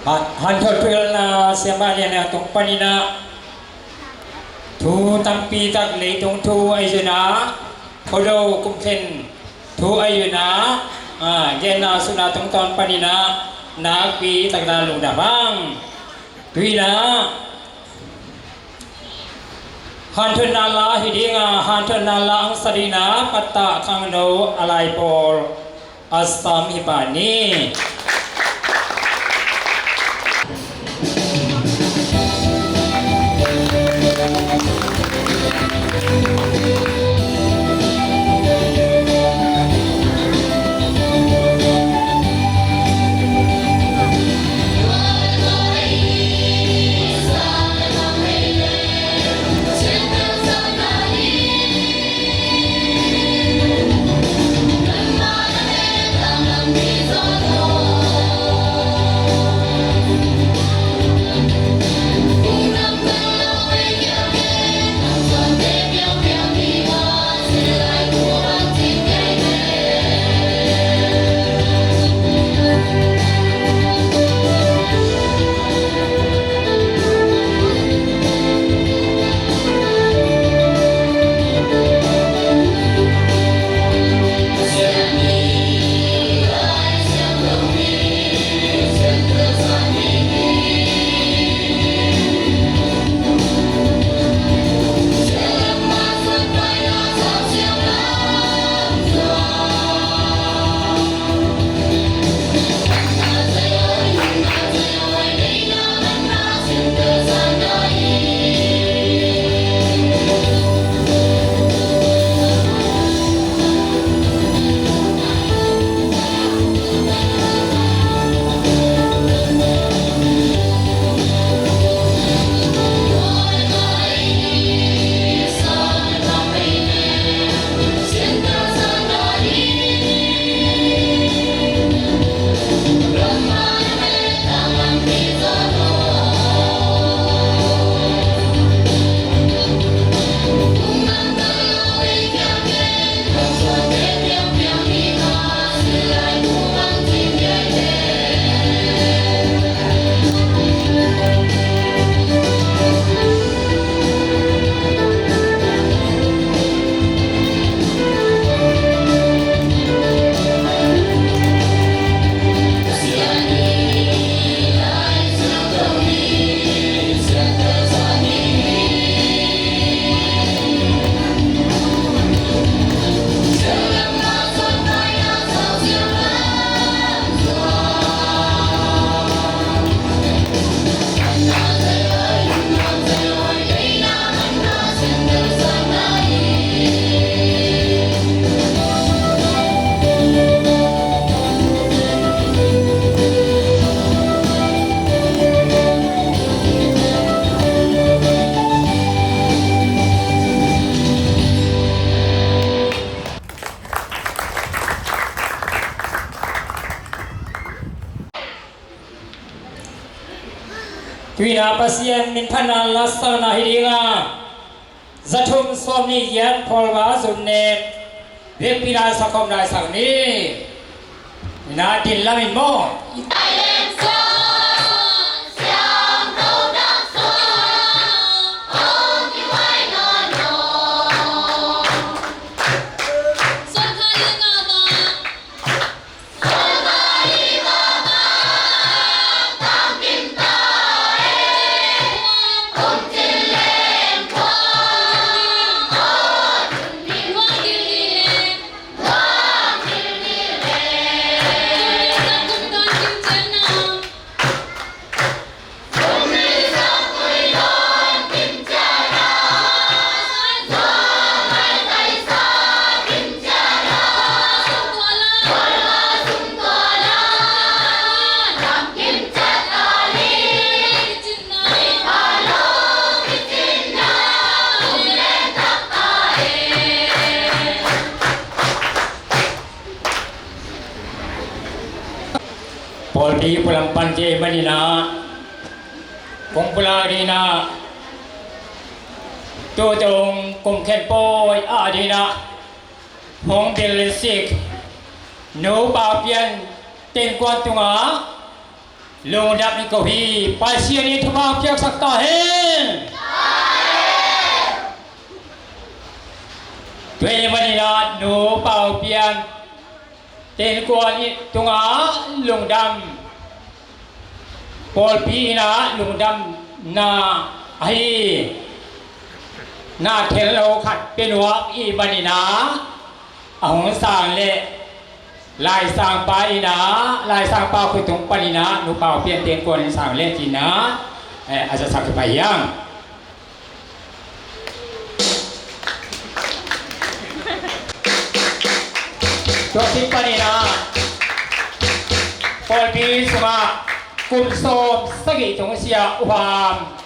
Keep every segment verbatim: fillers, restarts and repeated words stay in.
Hanthot pilna siamah lian a tung panin ah thu tampi tak leitung thu ahi zongin ah Khuado kum khen thu ahi zongin ah genna sutna tungtawn panin ah nakpi takin lungdam hang. Tu-in ah hanthotna la hi ding a, hanthotna la hong sa dingin ah pattah khangno a lai pawl a sam hi pah ni. Tu-in ah Pasian min phatna la sakna hi ding a, za thum sawmnih giat pawlkhat zumnek vekpi lai sak khawm lai sak ni. Na din lam in maw? Pawlpi pulam pan kei manin ah kong pulak ding ah, tutung kum khen pawi a ding ah hong bil sik nupa pian tengkuan tungah Lungdam ko hi. Pasian in thupha piaksak ta hen. Tua ahih manin ah Nu Pau Pian Ten Kuan i tungah lungdam, pawlpi in ah lungdamna ahi, na khen lo khat pia nuam i hih manin ah, a hong sang leh Laisangpa in ah, Laisangpa khut tung panin ah Nu Pau Pian Ten Kuan in sang leh ci-in ah, eh, a zasak hi pah hi hang. Tua khit panin ah, pawlpi sungah kum sawm sagih tung sia U Ham,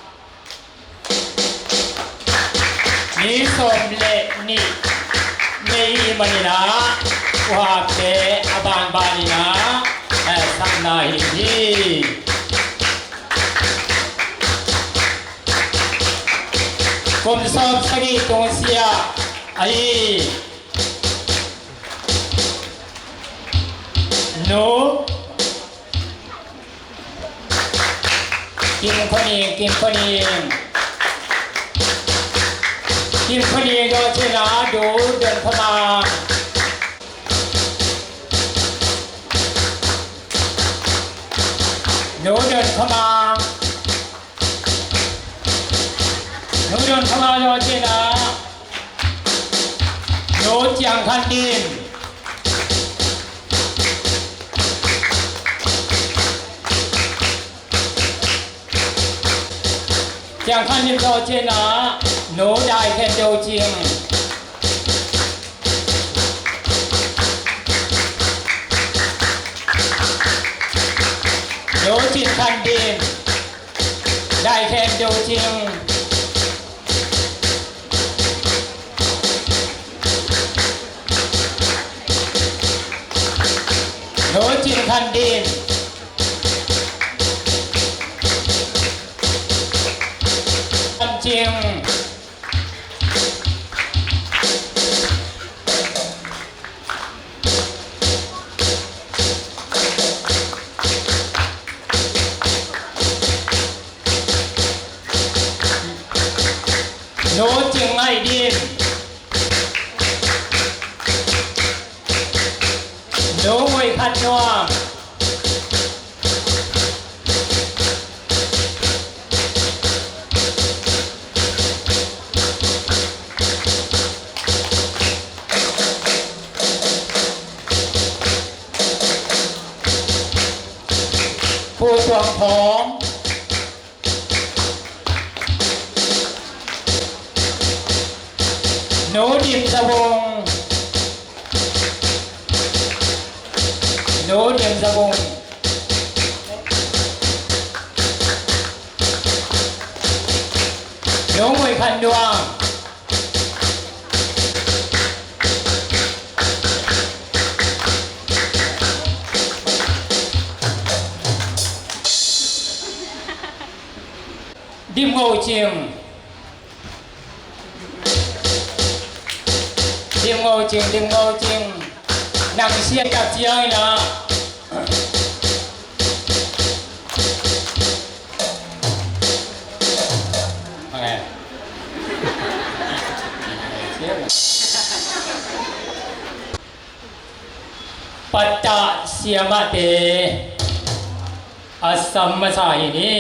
mi sawm le nih nei i hih manin ah, U Hamte a banbanin ah, eh, sakna hi hi. Kum sawm sagih tung sia ahi Nu Kim Khua Ning, Kim Khua Ning. Kim Khua Ning, daw cina Du Don Khua Mang. Nu Don Khua Mang. Nu Don Khua Mang, daw cina Nu Ciang Khan Dim. Ciang Khan Dim, daw cina Nu Dai Khen Do Cing. Nu Cin Khan Dim, Dai Khen Do Cing. Nu Cin Khan Dim. Khan Cing. Nu Cing Ngai Dim. Nu Ngui Khan Nuam. Pu Tuang Thawng. Nu Dim Za Vung. Nu Dim Za Vung. Nu Ngui Khan Nuam. Dim Ngo Cing. Dim Ngo Cing, Dim Ngo Cing. Nang sia tak ciang in ah. Patah siamahte a sam masa hi ni.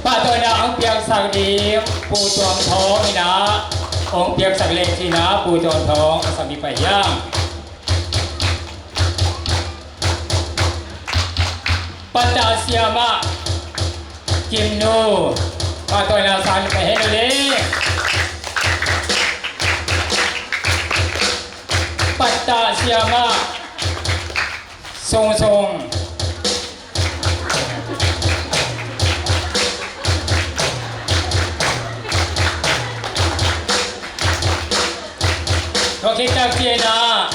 Pahtawina hong piaksak ding Pu Tuang Thawng in ah, hong piaksak leh ci-in ah Pu Tuang Thawng a sam hi pah hiam? Patah siamah Kim Nu, pahtawina sang pah hen uh le. Patah siamah Sung Sung. Tua khit tak ciangin ah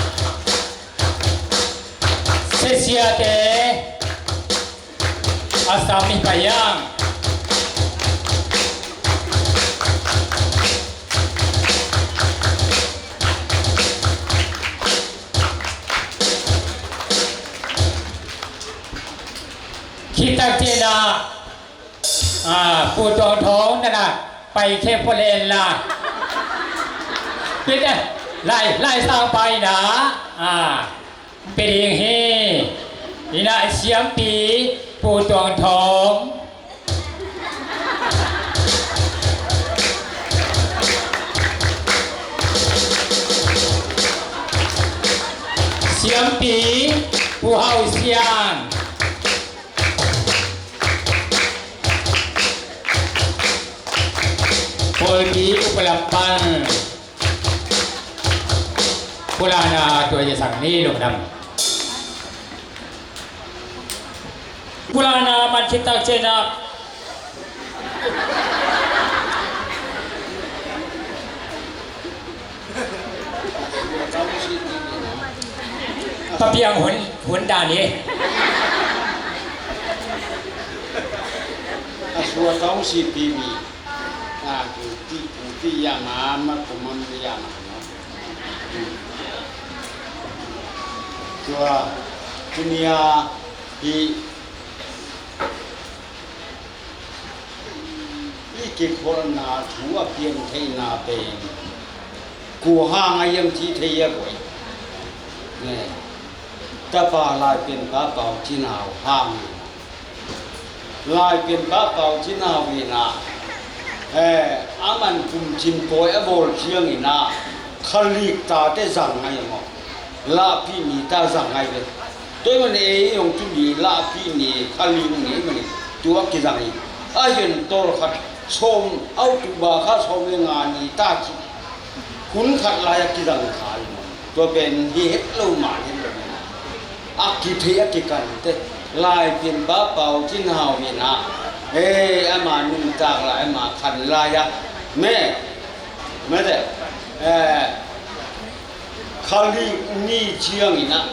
Sia Siate a sam hi pah hiam? Khit tak ciangin ah, ah, Pu Tuang Thawng na na pai khe pua leh la. Khit tak, lai, lai sang pai na, ah, pia ding hi. Ina siampi Pu Tuang Thawng. Siampi Pu Hau Sian. Pawlpi Upa Lam Pan. Kulana tua ya sang ni lungdam. Kulana man khit tak ciangin ah. Papiang hun, hun dan hi. A sua tong si pi mi. A, ku ti, ku ti ya ma, ma ku man ya ma, no. Tua, tunia, hi, i kikholhna thu a pian theihna pen kua hang a hiam ci thei a koi. Ne. Tapa Laipianpa Pau Cin Hau hang. Laipianpa Pau Cin Hau in ah, eh, a man kum cin pawi a bawl ciangin ah, Khalik tate zang ngai maw. Lahpih ni ta zang ngai ve. Tua ahih manin ei hong tu ni Lahpih ni, Khalik ni manin tua kizang hi. A hian tawlkhat sawm, October kha sawm le nga ni ta ci. Hun khat lai a kizang kha hi maw. Tua pen hi het lo mah het lo. A kithei a kikante. Laipianpa Pau Cin Hau in ah. He, ama nuntak lai, ama khan lai a. Me. Mete, eh, Khalik ni ciangin ah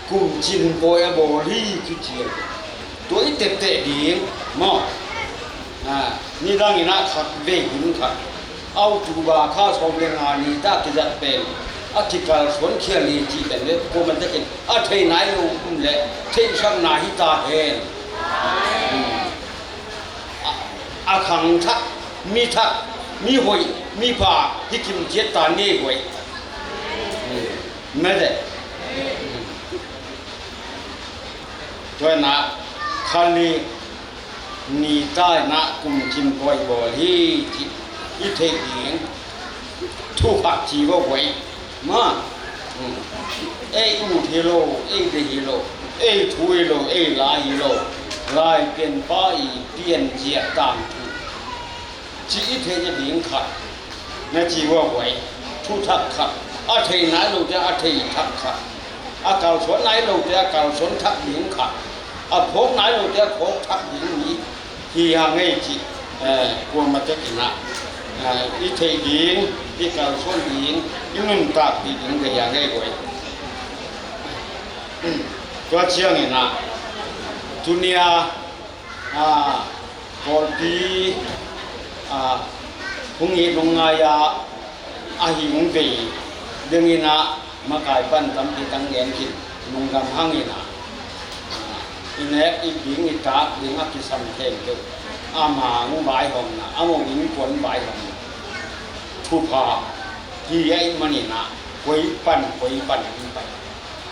kum cin pawi a bawl hi ci ciang. Tua i tepteh ding maw. Ah, nidangin ah khat vei hun khat. October kha sawm le nga ni ta kizat pen a kikalsuan khial hi ci pen le kuamah tekin a thei nai lo um le theihsakna hi ta hen. Hmm. A, a khangthak, mi thak, mi hoih, mi pha hi kim ciat ta nei guai. Mete. Tua na Khalik ni ta na kum cin pawi bawl hi ci i theih ding. Thu khat ci va guai. Ma. Hmm. Ei ut hi lo, ei deih hi lo, ei thu hi lo, ei la hi lo. Laipianpa i pianzia tangthu. Ci i theih ding khat. Na ci va guai. Thu thak khat. A thei nai lo te a thei thak khat. A kalsuan nai lo te a kalsuan thak ding khat. A phawk nai lo te a phawk thak ding ni. Hi hang ei ci, eh, kuamah tekin ah, eh, i theih ding, i kalsuan ding, i nuntak ding, ding hi hang ei guai. Tua ciangin ah, tunia, ah, pawlpi, ah, hong it hong ngai ah, a hi hong vei dingin ah makai pan tampi tang gen khin lungdam hangin ah, i nek i ding i tak ding a kisam khempeuh ama hong vaihawmna, ama innkuan vaihawmna thupha hi ahih manin ah koi pan koi pan hong pai.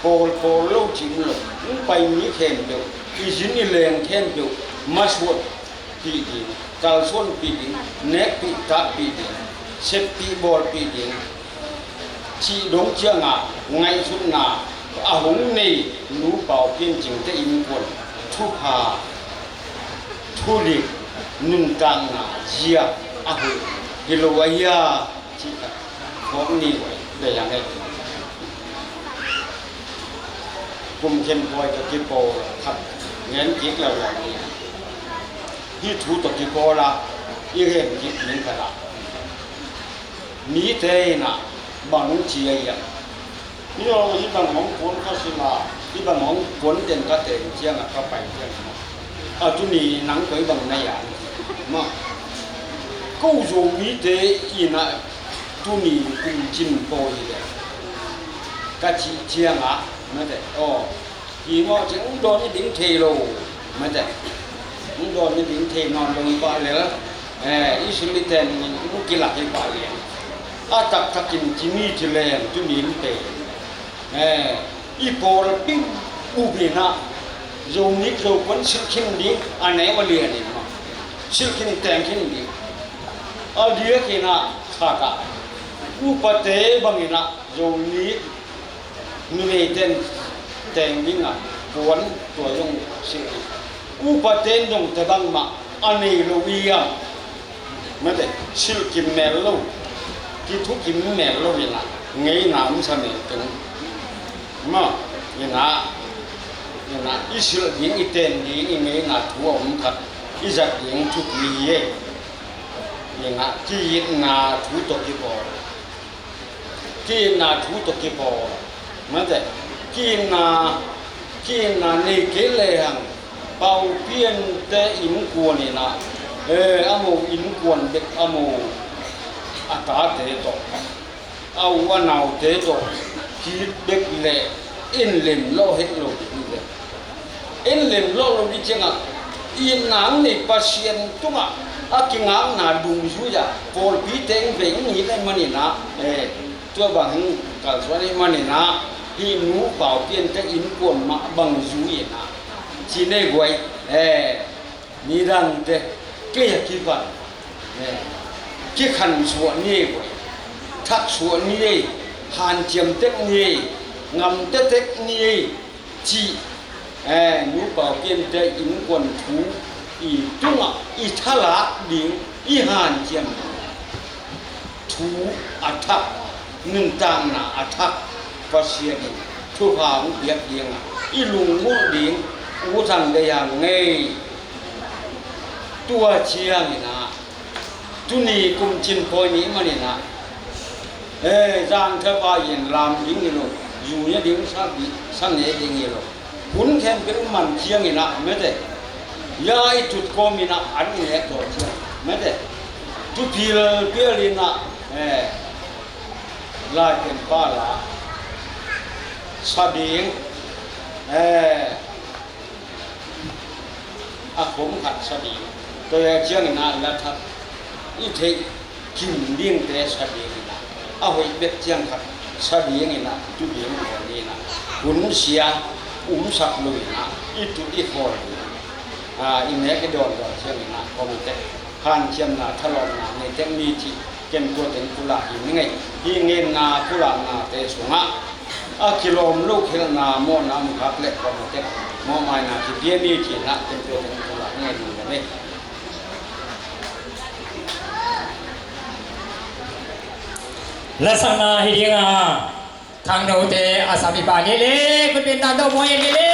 Pawl pawl lo cing lo hong pai mi khempeuh, i zin i leng khempeuh masuat pih ding, kalsuanpih ding, nekpih takpih ding, seppih bawlpih ding, cih dong ciangah ngaihsutna a hong nei nu Pau Pian Cing te innkuan thupha, thudik, nuntakna zia a hoih hi lo a hia? Cih khat phawk ni vai, dei a ngai. Kum khen pawi tawh kipawl khat ngen kik lo lai ni. Hih thu tawh kipawl a i gen kik ding khat ah, mite in ah bang ci a hiam? Hih aw, hih bang hong kuan ka sila, hih bang hong kuan den ka teng ciangah ka pai ciangah, a tuni nang koi bang na hiam? Mah, ko Zomite in ah tuni kum cin pawi hi leh ka cih ciangah, mate, aw, hi mawh cing dawn i ding thei lo, mate. Hong dawn nading thei nawn lo hi pah lel. Eh, i sil i ten in hong kilak hi pah lel. A taktakin ci ni ci leng tuni in te. Eh, i pawlpi bup in ah Zonik Zopuan silh khin ding a neu a lian in mah. Silh khin teng khin ding. A diakin ah khat ah upate bangin ah Zonik numeiten teng ding ah puan tua zong silh ding. Upate in dong tua bangmah a nei lo i hiam? Mate, silh kim mel lo, kithu kim mel lo in ah ngeina om sa mel teng. Maw, in ah, in ah i silh ding, i ten ding, i ngeina thu a om khat i zat ding thupi hi e. In ah ki-itna thu tawh kipawl. Ki-itna thu tawh kipawl. Mate, ki-itna, ki-itna nei kei lehang Paupiante innkuan in ah, eh, a mo innkuan bek a mo, a tate tawh, a u a naute tawh ki-it bek leh en lem lawh het lo ding hi ve. En lem lawh lo ding ciangah, itna hong nei Pasian tungah a kingakna dungzui-a pawlpite in vei hong it ahih manin ah, eh, tua bang hong kalsuan ahih manin ah, hih nu Paupiante innkuan mah bang zui in ah ci nei guai, eh, nidangte kei a kipan, eh, kikhansuah ni ei guai, thaksuah ni ei, hanciam tek ni ei, ngamte tek ni ei, cih, eh, nu Paupiante innkuan thu i tungah i thalak ding, i hanciam ding thu a thak, nuntakna a thak Pasian in thupha hong piak dingah i lungmuh ding, u thang dei hang ngei. Tua ciangin ah tuni kum cin pawi ni manin ah, eh, zan thapa in lam ding hi lo, zu ne ding, sa bi, sa ne ding hi lo. Hun khempeuh man ciangin ah, mate, ya i tut kawmin ah an i nek tawh ciang, mate, tu pialpial in ah, eh, Lai pen pa la sa ding, eh, a khom khat sa ding. Tua ciangin ah la thak i theih kim dingte sa dingin ah, a hoih bek ciang khat sa dingin ah, tu ding khawi in ah, hun sia umsak lo in ah, i tut i khawl ding, ah, i nek i dawn dawn ciangin ah, kawmte hanciamna, thalawpna nei tek ni cih ken tua teng pulak hi ning ei. Hih ngenna pulaknate sungah a kilawm lo khelhna mawhna om khak leh kawmte mawhmaina kipia ni cih in ah ken tua teng pulak hi ning ei. Lasakna hi ding a, khangnote a samipa ni le, khutbin dan tawh muai ni le.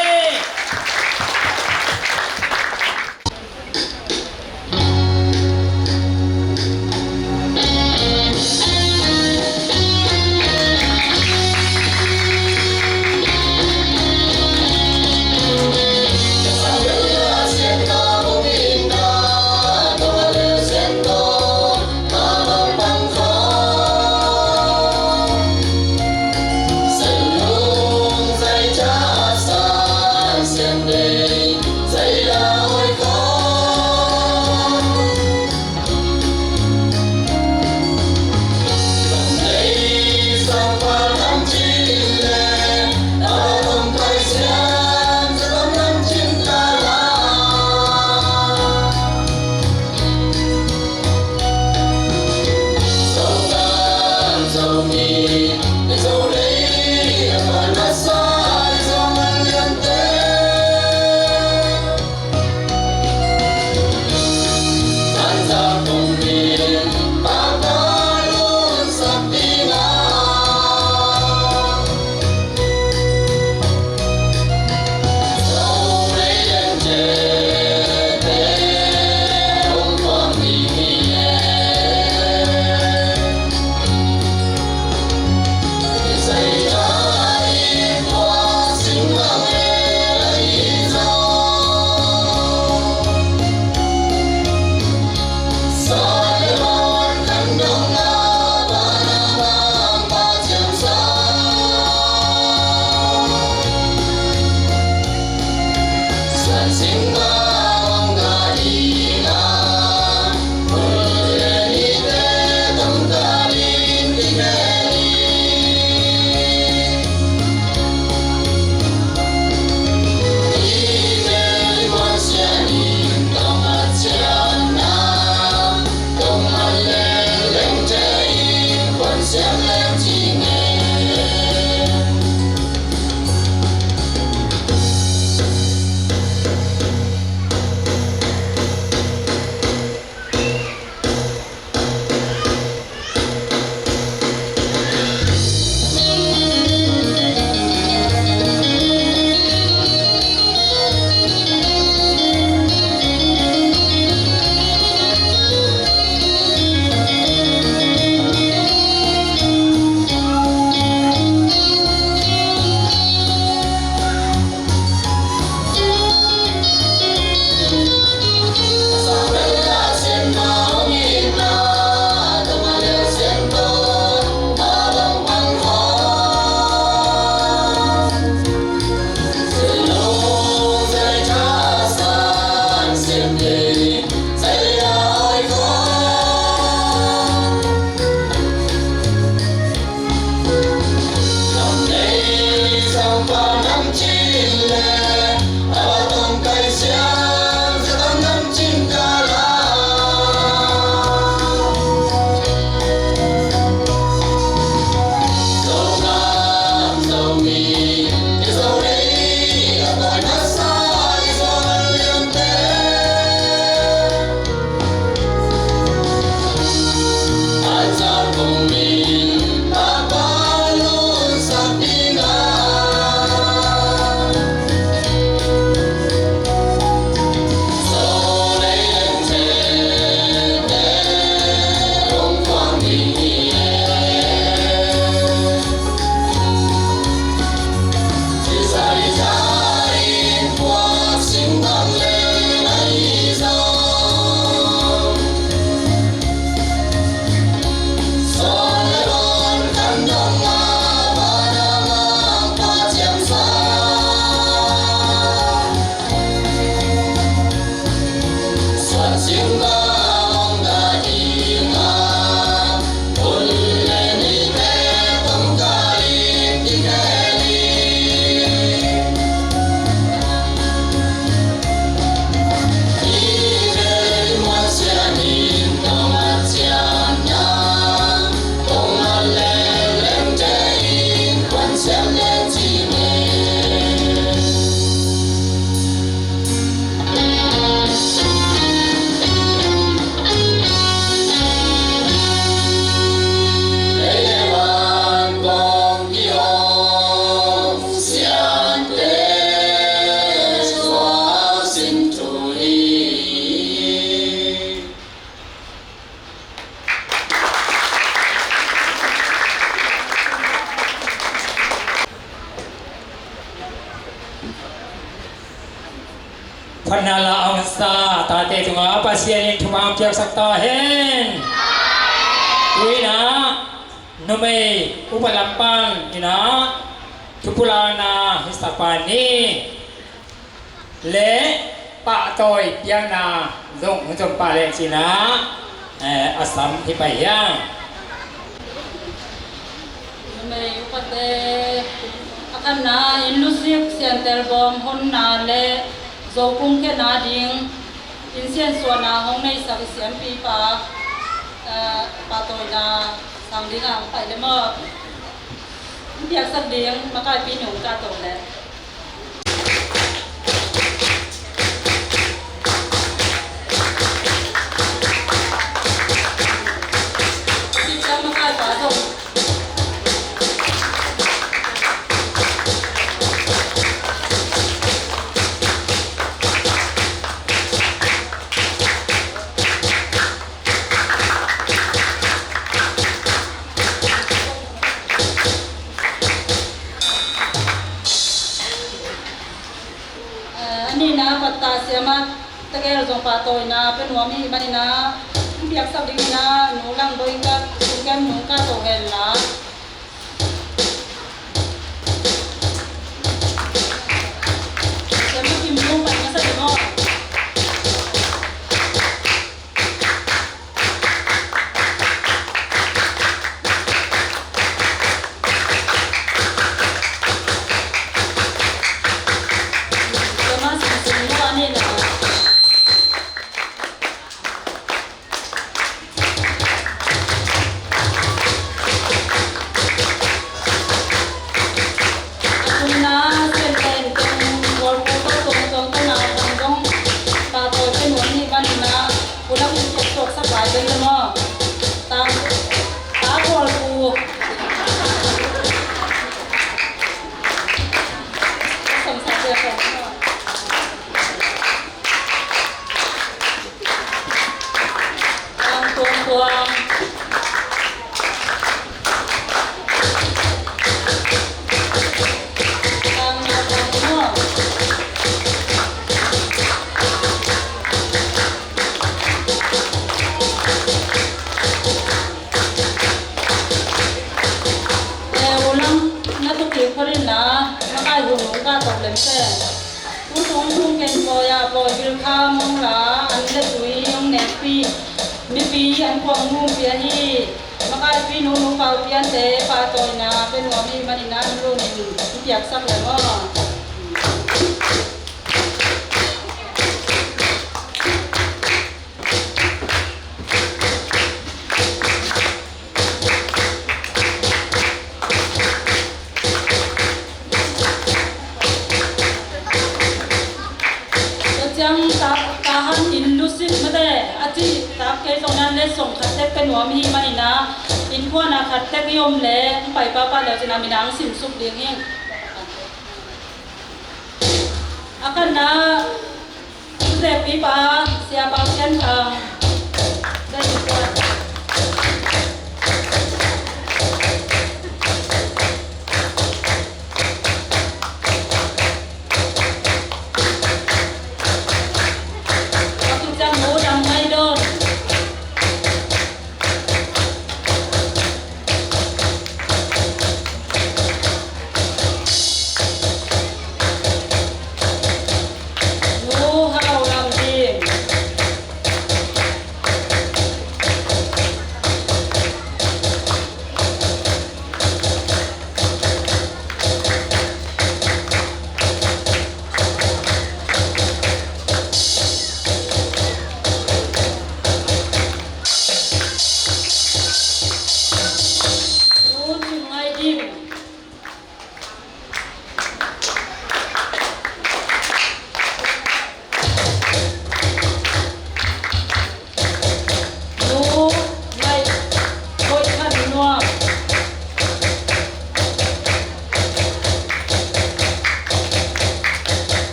Phatna la a hong sa tate tungah Pasian in thupha hong piaksak ta hen. Tu-in ah numei upa lam pan in ah thupulakna hisak pah ni. Le pahtawi piakna zong hong zom pah leh ci-in ah, eh, a sam hi pah hi hang. Numei upate, a khatna in Lusik Siantel Bawm honna le Zokung khen ading in siansuahna hong neisak i siampipa, eh, pahtawina sang dingah hong pai le maw? Hong piaksak ding makaipi nung ka tawh le. Eh, a nihna patta siama tegel zong pahtawina pia nuam i hih manin ah, hong piaksak dingin ah Nu Lang Boika, Sungkem Nu Ka Toh hen la. Siama Kim Nu pai masa ding aw. Ang tuangtuang. Ang naupang maw. Eh, U Lang, na tuk kik phorin la, makai hun ung ka tawh lem se. Tutung tung ken pawi a pawi bil kha mong la, an le tui ong nekpi, mipi an kuang mu pi ahi, makaipi nunu pau piante pahtawina pia nuam i hih manin ah an lunin i piaksak le maw. Tua ciang ta, Tahan in Lusik mate a cih tak kei zong nan le song khat tek pia nuam i hih manin ah, innkuan a khat tek i om le hong pai pahpah le uh cin a min a hong sinsuk ding hi. A khatna Tutekpipa Sia Pau Sian Thang. Tua ciang Nu Dam Ngai Dawn. Nu Hau Lam Ding.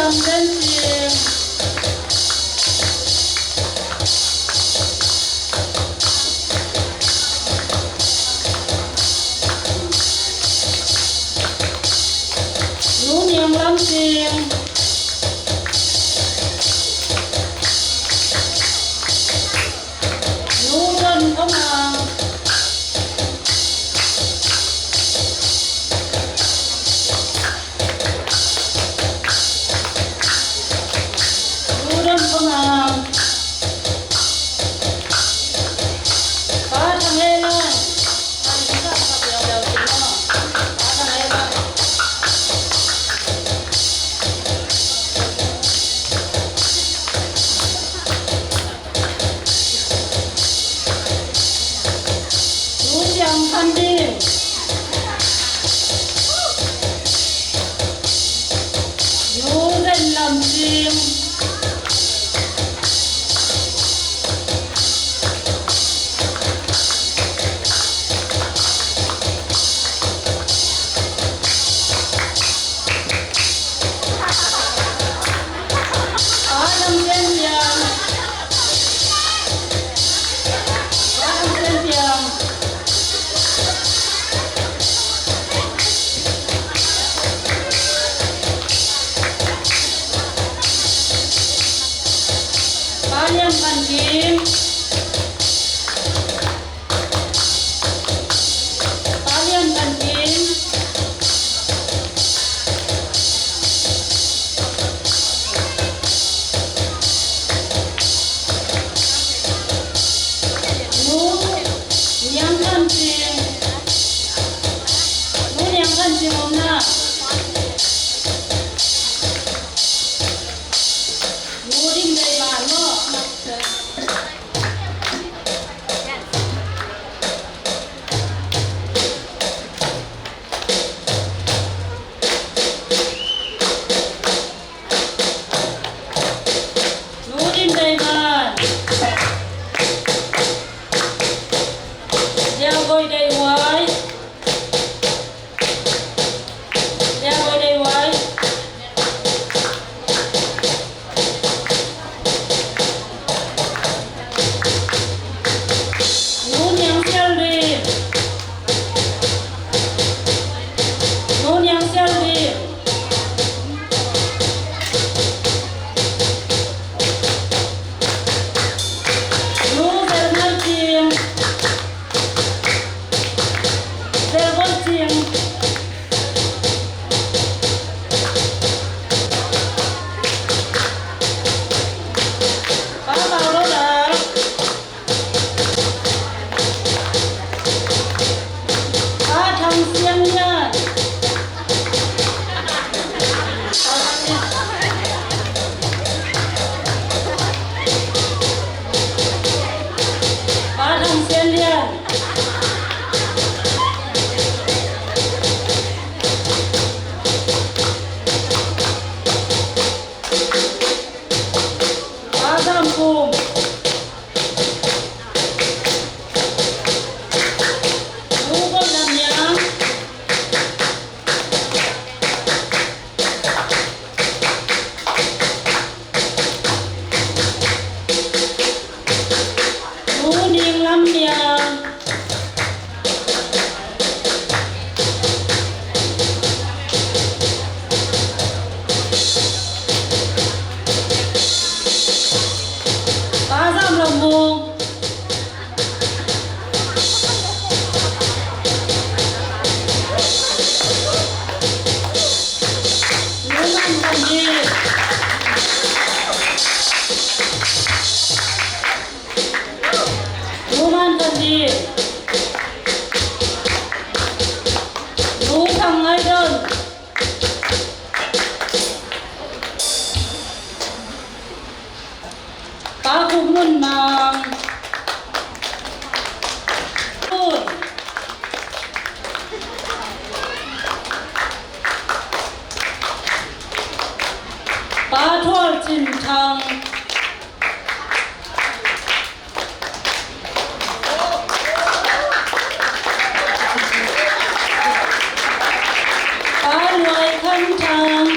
Lam Zen Cing. Nu Niang Lam Cing. Nu Don Khua Mang. Nu Don Khua Mang. Pa Thang Ei Lang. Pa Thang Ei Lang. Nu Siam Khan Ding. Nu Zen Lam Cing. Pa Lam Sen Piang. Pa Lam Sen Piang. Pa Lian Van Kim. Pa Lian Van Kim. Nu Niang Van Kim. Nu Niang Van Kim om na. Nu Dim Dei Van maw. Nu Dim Dei Van. Liau Goi Dei Huai. Liau Goi Dei Huai. Nu Niang Sial Lim. Nu Niang Sial Lim. Nu Zel Ngai Cing. Zel Ngai Cing. Pa Mau Lo Dal. Pa Thang Sian Lian. Pa Thang Sian Lian. Pa Zam Kum. Nu Gol Lam Niang. Nu Ning Lam Niang. Pa Zam Lo Mung. Nu Man Van Ding. Nu Man Van Ding. Nu Thang Ngai Don. Pa Khup Ngun Mang. Pa Thual Cin Thang. Pa Luai Khan Thang.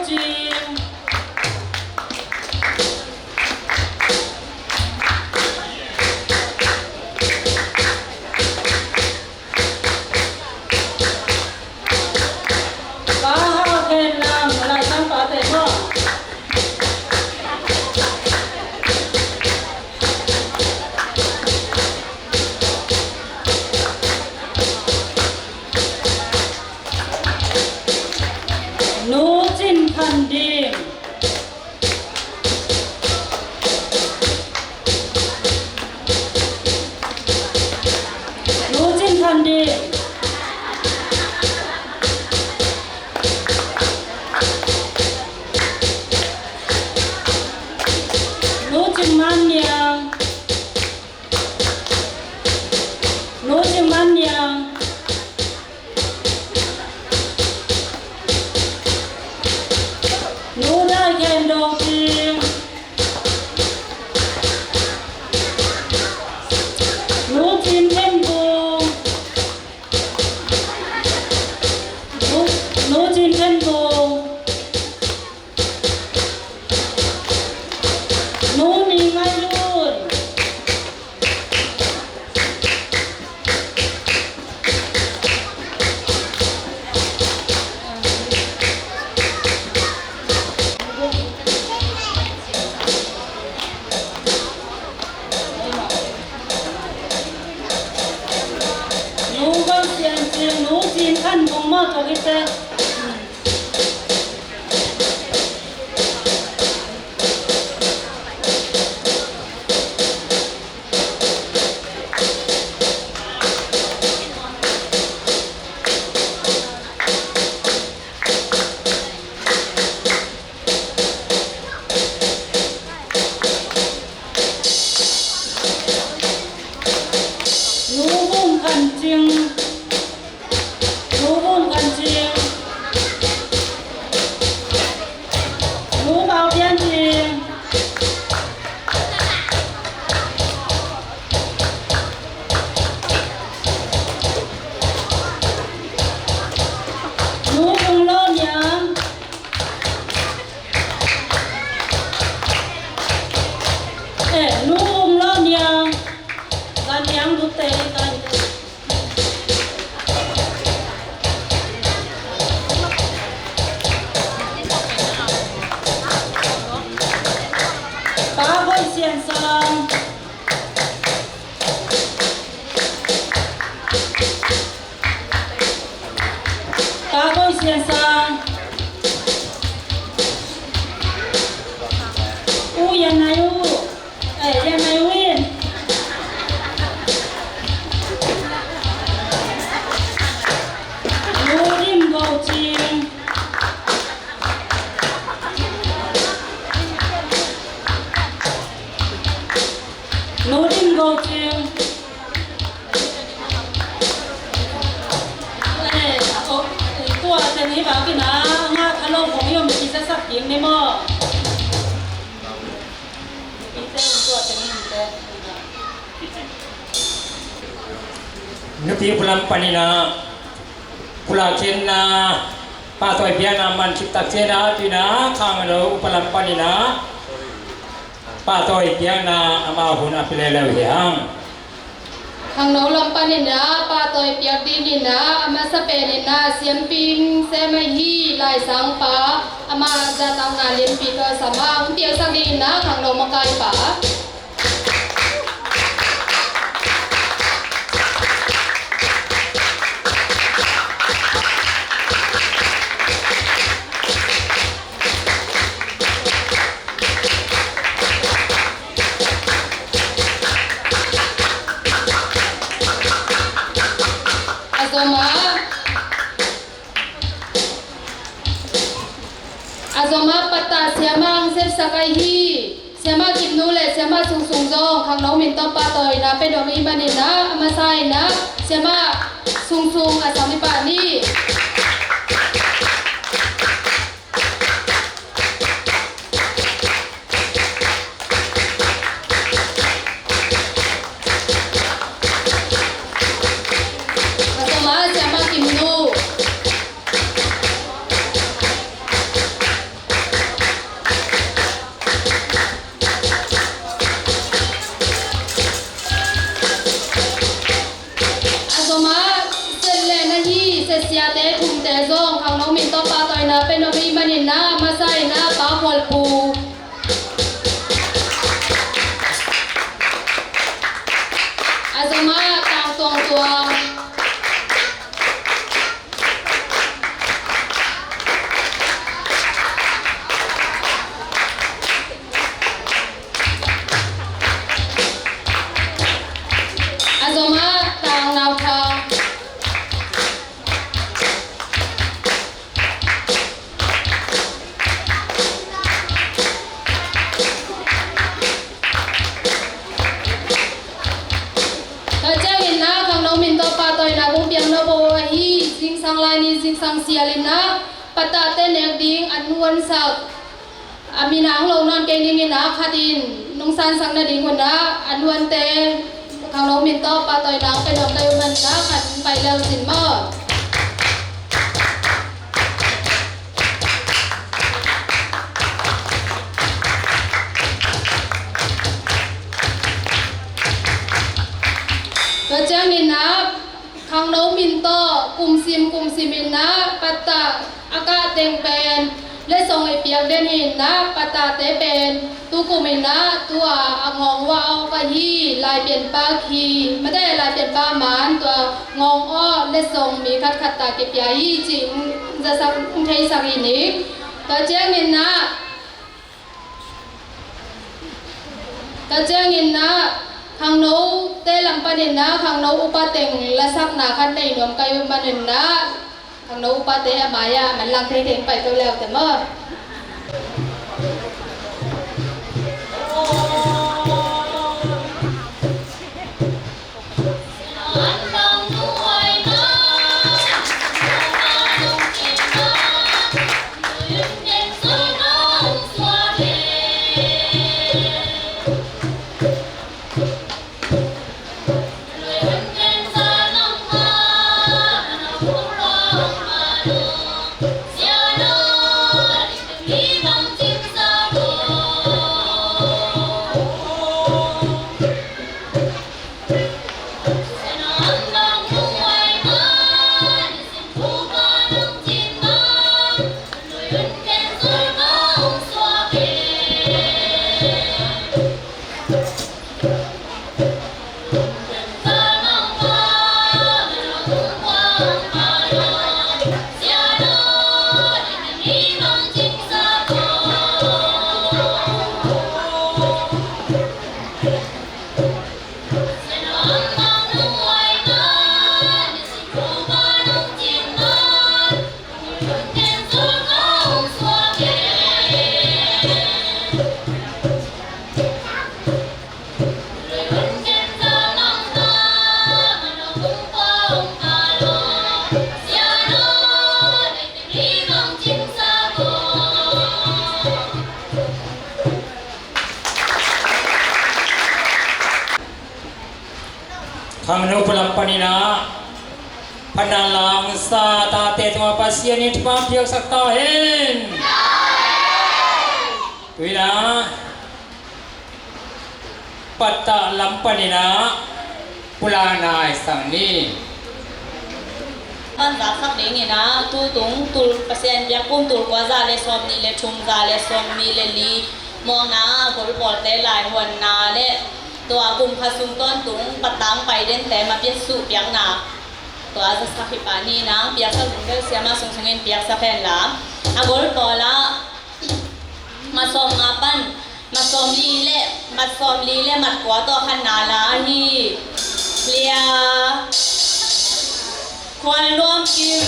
Cing. Pa Hau Khen Lang, Laisang pate maw? Nu Cin Khan Ding. Nu Cin Khan Ding. Nu Cin Man Niang. Nu Cin Man Niang. Nu Dai Khen Dong Cing. Nu Cin Khen Bung. Nu, Nu Cin Khen Bung. Nu Ning Ngai Lun. Nu Gol Sian Cing, Nu Cin Khan Bung maw, tua hi te. Nu Vung Khan Cing. Nu Vung Khan Cing. Nu Bau Pian Cing. Nu Vung Lo Niang. Eh, Nu Vung Lo Niang. Gan Niang Duk Te Kai. Pa Hoi Sian Sang. Pa Hoi Sian Sang. U Yan Nai U. Eh, Yan Nai Win. Nu Dim Go Cing. Nu Dim Go Cing. Eh, oh, eh, tua teng hi bangin a, nga kha lo khong i om i zasak ding ni maw? Nupi upa lam panin a pulak khenna, pahtawi piakna man khit tak ciangin a, tu-in a khangno upa lam panin a pahtawi piakna amau hun a pia lel uh hi hang. Khangno lam panin a pahtawi piak dingin a, a masa penin a siamping sem ahi Laisangpa, amah zahtakna lianpi tawh sam a hong piaksak dingin a, khangno makaipa. A zom a, a zom a patta siamah hong sepsak ahi Siamah Kimnu le Siamah Sungsung zong khangno min tawh pahtawina pia nuam ahih manin a, a masa in a Siamah Sungsung a sam i pah ni. A zom a Siamah Kimnu. Siate thumte zong khangno min tawh pahtawina pe nuam ahih manin ah, masa in ah Pa Khual Phu, a zom ah Tang Tuang Tuang, a zom ah Tang Nau Tha. Tua ciangin ah khangno min tawh pahtawina kong piak nuam uh ahi, zingsang lai ni zingsang sial in ah patahte nek ding an nuansak a, mi nang lo nawn kei ning in ah, khat in nong sansak nading un ah, a nuante khangno min tawh pahtawina pe nuam ka hih manin ah, khat in pai leu cin maw. Tua ciangin ah khangno min tawh kumsim kumsim in ah, patah a kah teng pen letsong i piak den hi in ah, patahte pen tu kum in ah tua a ngawng uh a awk ahi Laipianpa khi, mate Laipianpa man tua ngawng awk letsong mi khatkhat ta kipia hi cih zasak theisak hi ning. Tua ciangin ah Tua ciangin ah khangnote lam panin ah khangno upa teng lasakna khat nei nuam ka hih manin ah, khangno upate a mai-ah manlang theithei in pai to leu te maw. Khangno upa lam panin ah, phatna lasa tate tungah Pasian in thupha piaksak ta hen. Tu-in ah patah lam panin ah Pu La Nai Sang ni. An zaksak dingin ah, tutung tul Pasian biakbuk tul kua za le sawm nih le thum, za le sawm nih le li mawkna ah golpawlte laihuanna le tua kum khat sung tawntung patang pai dente ma piaksuh piakna, tua zasak hi pa ni nang piaksak zungvel siama sungsungin piaksak hen la. A golpawl ah mat sawm nga pan mat sawm li le, mat sawm li le mat kua tawh khatna la hi. Lia Khual Nuam Kim.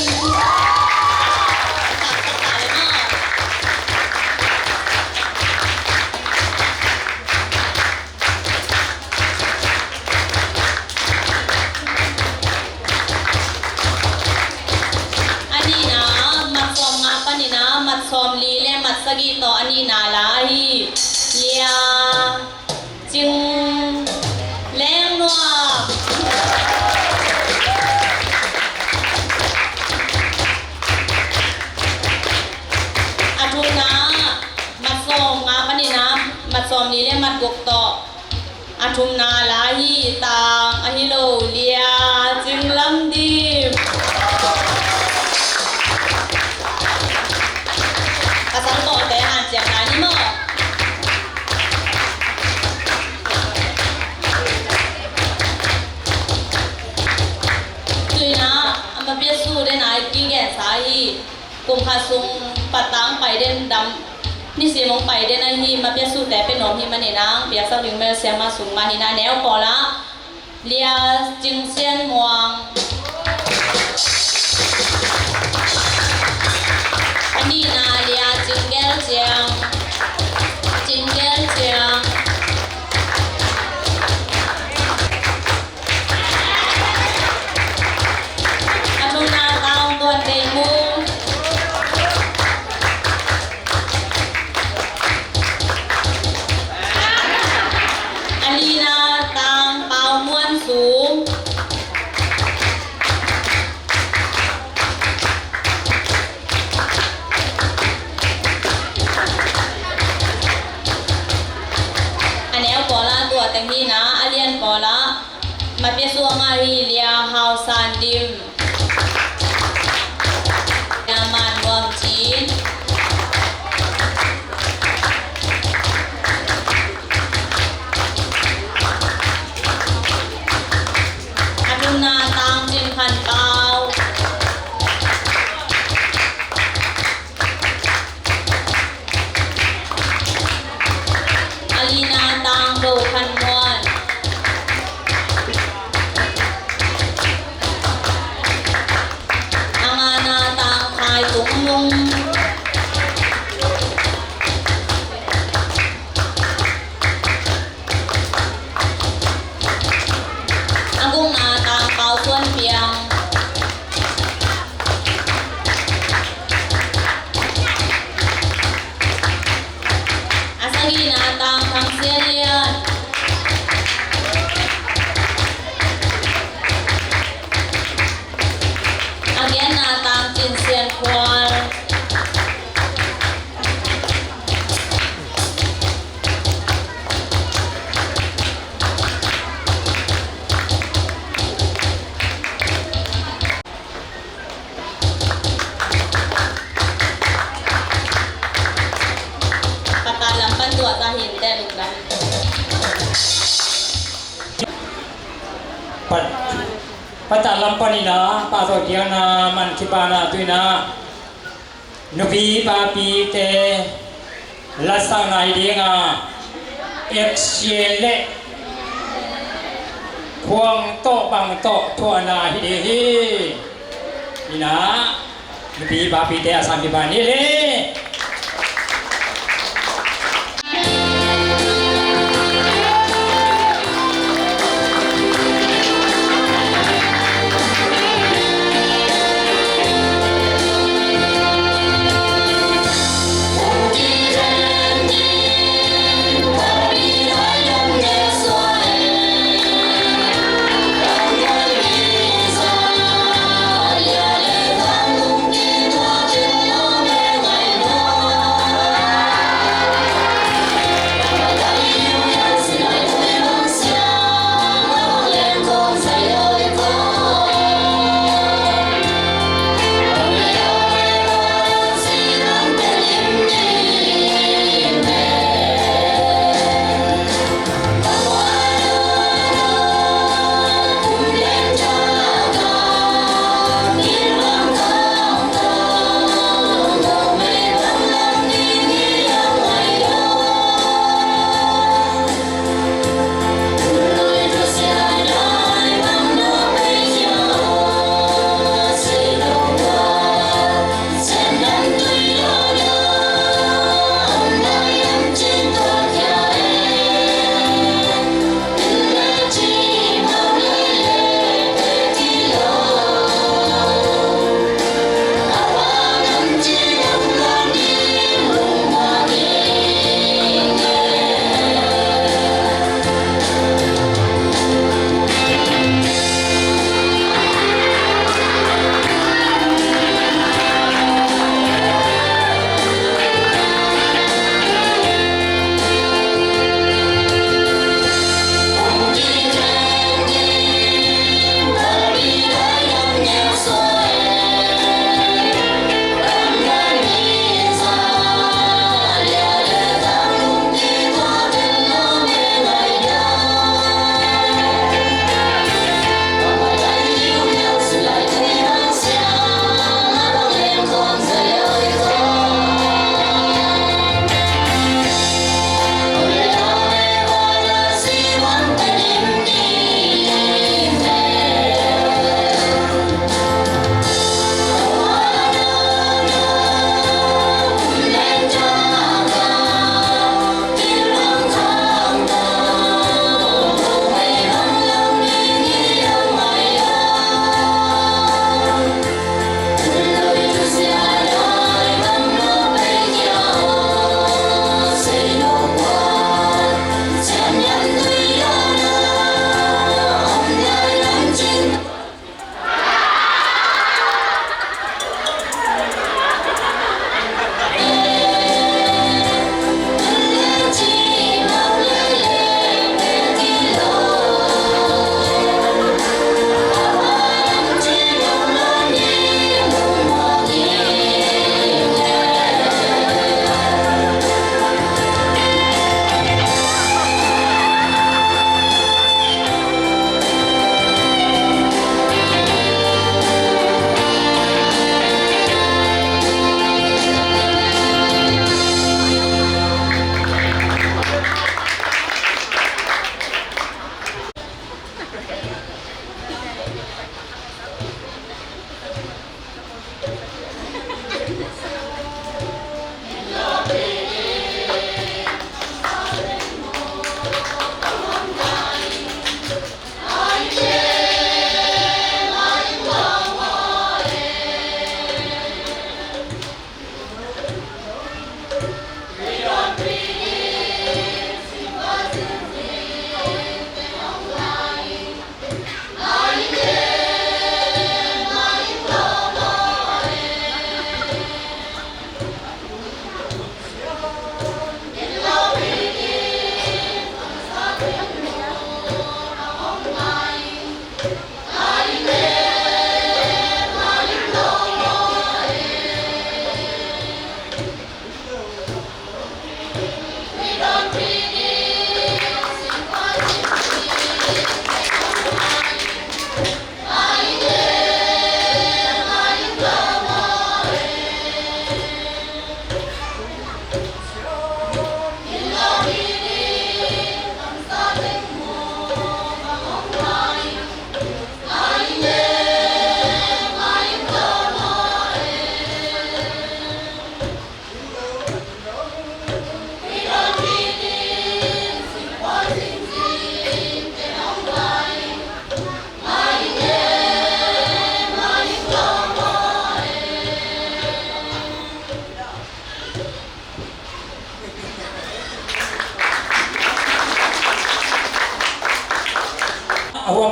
A nihna, mat sawm nga panin ah mat sawm li le mat sagih tawh a nihna la hi. Lia Cing Leng Nuam. A thumna, mat sawm nga panin ah mat sawm li le mat guk tawh a thumna la hi. Tang ahi lo, Lia Cing Lam Dim. Nai kigen sa hi. Kum khat sung patang pai den dam, nisim hong pai den ahi, ma piak sute pe nuam hi manin ang piaksak ding bel siama sung mah hi na. Neu pawl ah Lia Cing Sian Muang. A nihna Lia Cing Gel Ciang. Cing Gel Ciang. A thumna Tang Tuan Dei Mung. A lina Tang Pau Muan Sung. A neu pawl ah tua teng hi na, a lian pawl ah ma piak suak ngah hi Lia Hau San Dim. Lia Man Nuam Cin. A thumna Tang Cin Khan Pau. A lina Tang Do Khan Muan. A ngana Tang Khai Tung Mung. A gukna Tang Pau Suan Piang. A sagihna Tang Thang Sian Lian. A giatna Tang Cin Sian Khual. Patang lam pan tuah ta hi inteh, lungdam. Pat-, patang lam pan in a, pahtawi piakna man kipana tu in a, nupi papite latsakna hi ding a, action le khuang tawh bang tawh thuahna hi ding hi. Hi na, nupi papite a sam kipan hi le.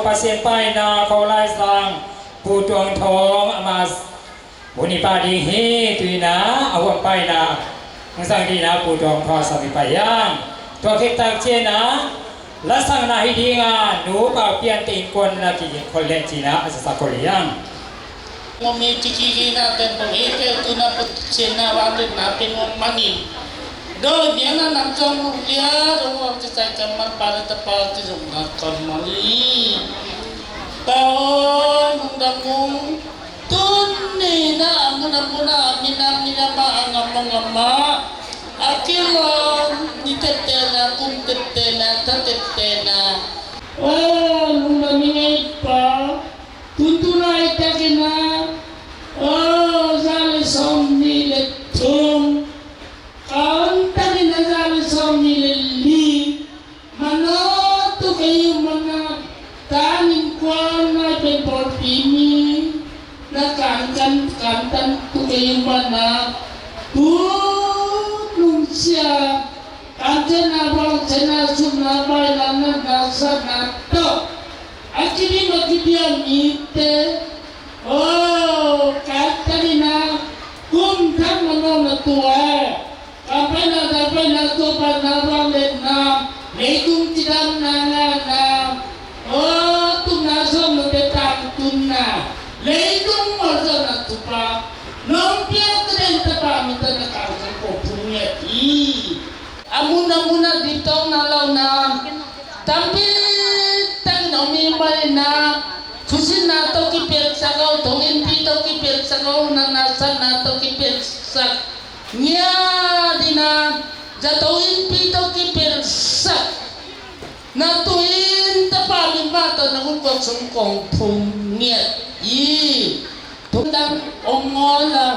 Pasian paina khawng laisang Pu Tuang Thawng ama hun i pah ding hi. Tuina a huam paina hong sang dihna Pu Tuang Thawng a sam i pah hiang. Tua khit tak ciangin lasakna hi dinga Nu Pau Pian te innkuan na kigin khol leh cina a zasak khol hiang. Ngawmi cikikina tempo hi kei tuna Pasian na vangliatna pe ngawt manin. Doi biakna nam zong lia dong wang cisai kammal pa le tapa ci zong na kammal hi. Pa aw, nungdang nung. Tuni na a mun a mun a, a minam minam a, a ngam a ngam a, a kilawm ni teptena, kum teptena, tha teptena. Aw, lungdam ing ei pa. Tuntun laitakin a, aw, za le sawmnih le thum, kauntakin a za le sawmnih le li. Manawh tuk ei uh mana, tan innkuan nai pen pawlpi mi na kankan kantan tuk ei uh mana, tu nungsia kantenna, bawltenna, supna, baina, natna, satna tawh a kidim a kibia mite, aw, kantakin a kum thak manawh na tua. Kampaina, kampaina, Topa na vangliatna, leitung cidamna ngahna, aw, tupna sawmnate tangtunna, leitung mualzawhna Topa nong piak tadin Tapa min tawh na kang sung kong phung ngiat hi. A mun a mun a diptawkna launa tampi takin om hi manin a, thusinna tawh kipelsak aw, thonginpi tawh kipelsak aw, natna satna tawh kipelsak ngiat in a, zato innpi tawh kipelsak na tu-in Tapa min mah tawh na hun kong sung kong phung ngiat hi. Thundang om ngawl a,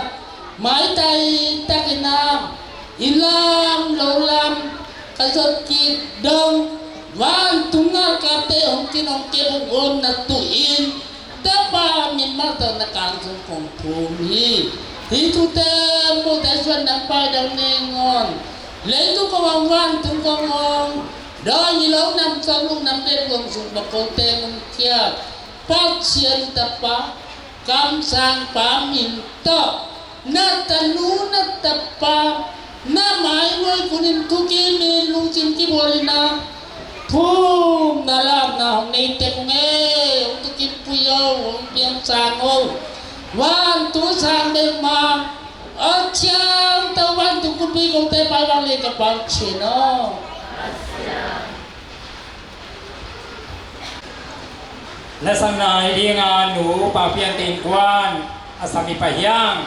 maitai takin a, i lam lo lam ka zot kik dong, vantung ngalkapte hong kin hong kep hong om na tu-in Tapa min mah tawh na kang sung kong phum hi. Hih thute muhte suan nang paidang nei ngawn, leitung kong hong, vantung kong hong, dawi ni lo nam sawm luk nam bek luang sung bak kote ngum kia Pasian Tapa, kamsang pa min tawh na tanu na tapa, na mainuai kunin thukim in lungsim kibual in a, phumna lamna hong nei teng ung ei. Hong thukimpui o, hong piangsang o. Vantung sang bek ma, a ciang tawh vantung kumpi kong te pai bang le ka pau chin o. Lasakna hi dinga Nu Pau Pian te innkuan a sam i pah hiang.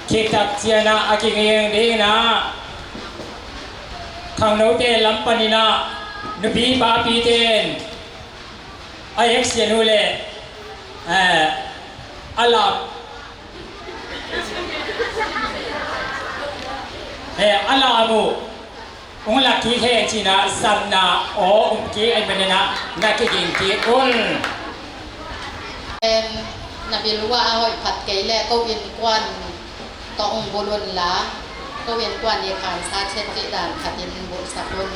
Khiktak ciangin a kiging dingin a, khangnote lam panin a, nupi papite in a eksian uh leh, eh, a lap, eh, a lam uh hong lak kik hen cin a, satna aw um kik ahih manin a, na kiging kik un. Em, na bil uh a hoih phat kei leh ko innkuan tawh hong bul un la, ko innkuan i khansa chet cih dan khatin bulhsak un.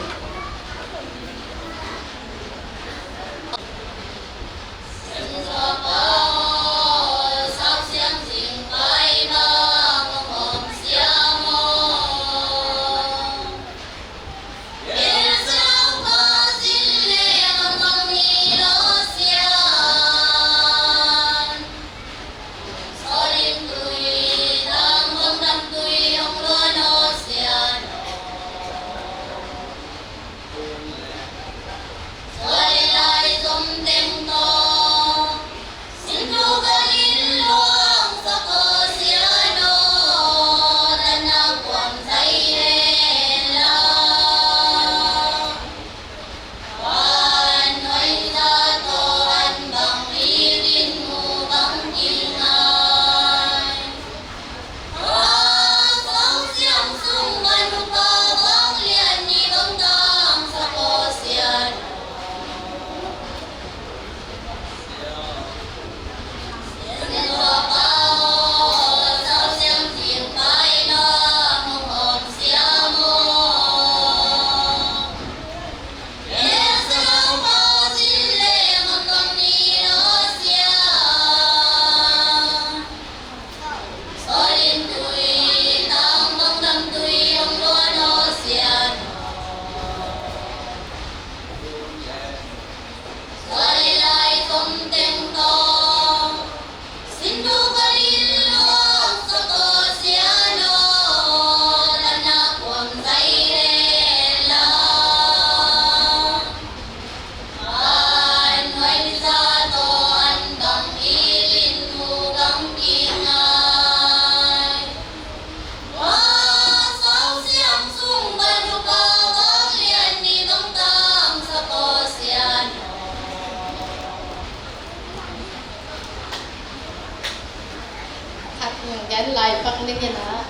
Gen lai pak ning in ah.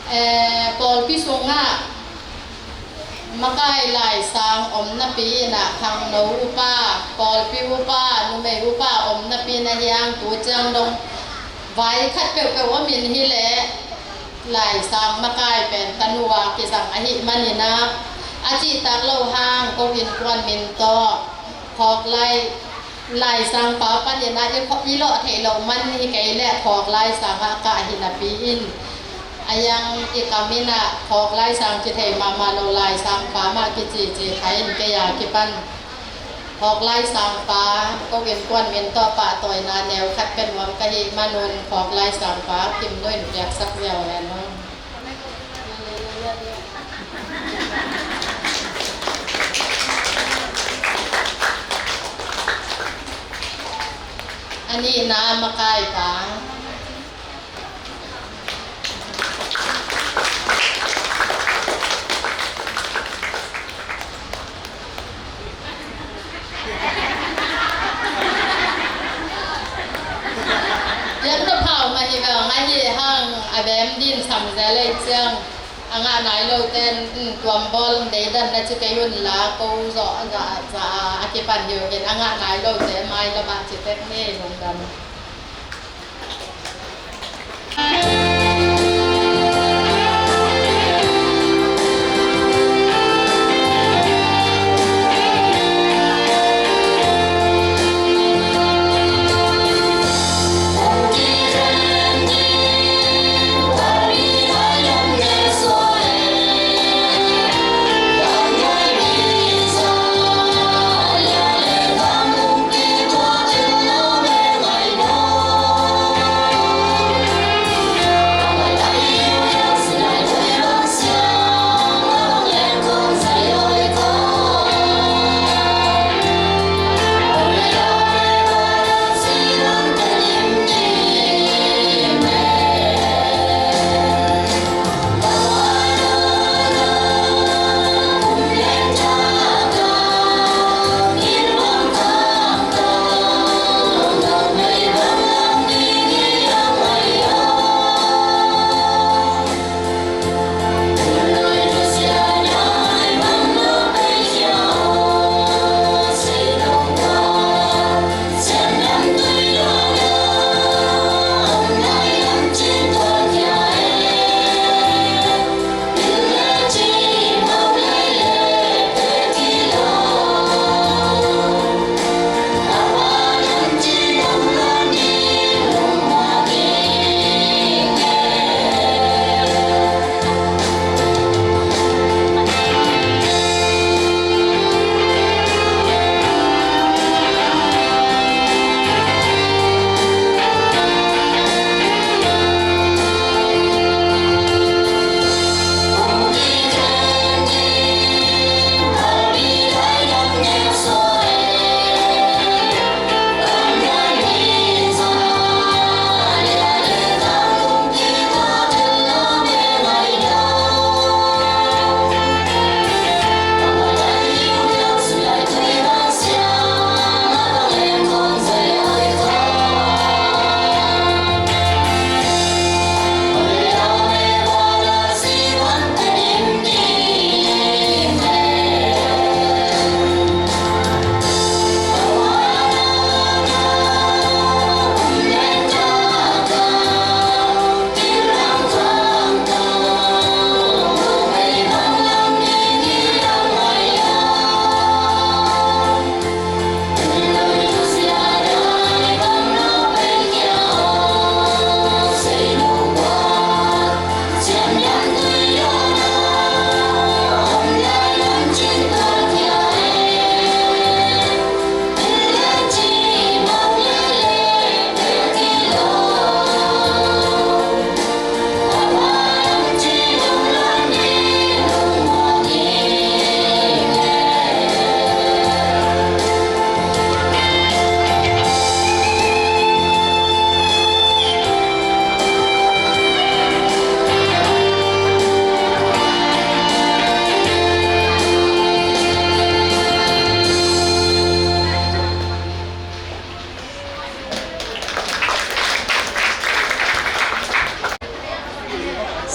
Eh, Kawlpi sungah makai laisang om napi in ah khangno upa, Kawlpi upa, numei upa om napi in ah hiang tu ciang dong vai khat peuhpeuh om in hi leh laisang makai pen tanu a kizang ahih manin ah a cihtak lo hang ko innkuan min tawh Phawk lai, laisangpa panin ah i kho-, i lawh theih loh man hi kei leh Phawk laisang ah kah hi napi in, a yang i kam in ah Phawk laisang ci thei mahmah lo, laisangpa mah kicici kha in kei a kipan Phawk laisangpa ko innkuan min tawh pahtawina neu khat pia nuam ka hih manun Phawk laisangpa Kim Nu in piaksak ziau hen aw. A nihna makaipa. Piakna phau mah hi veng, ahi hang a vem din sam zel ei ciang a ngah nai lote in, mm, tuambawl deidan na ci kei un la, ko zawh za, za a kipan hi uh in, a ngah nai lote mai lamah ci tek ni lungdam.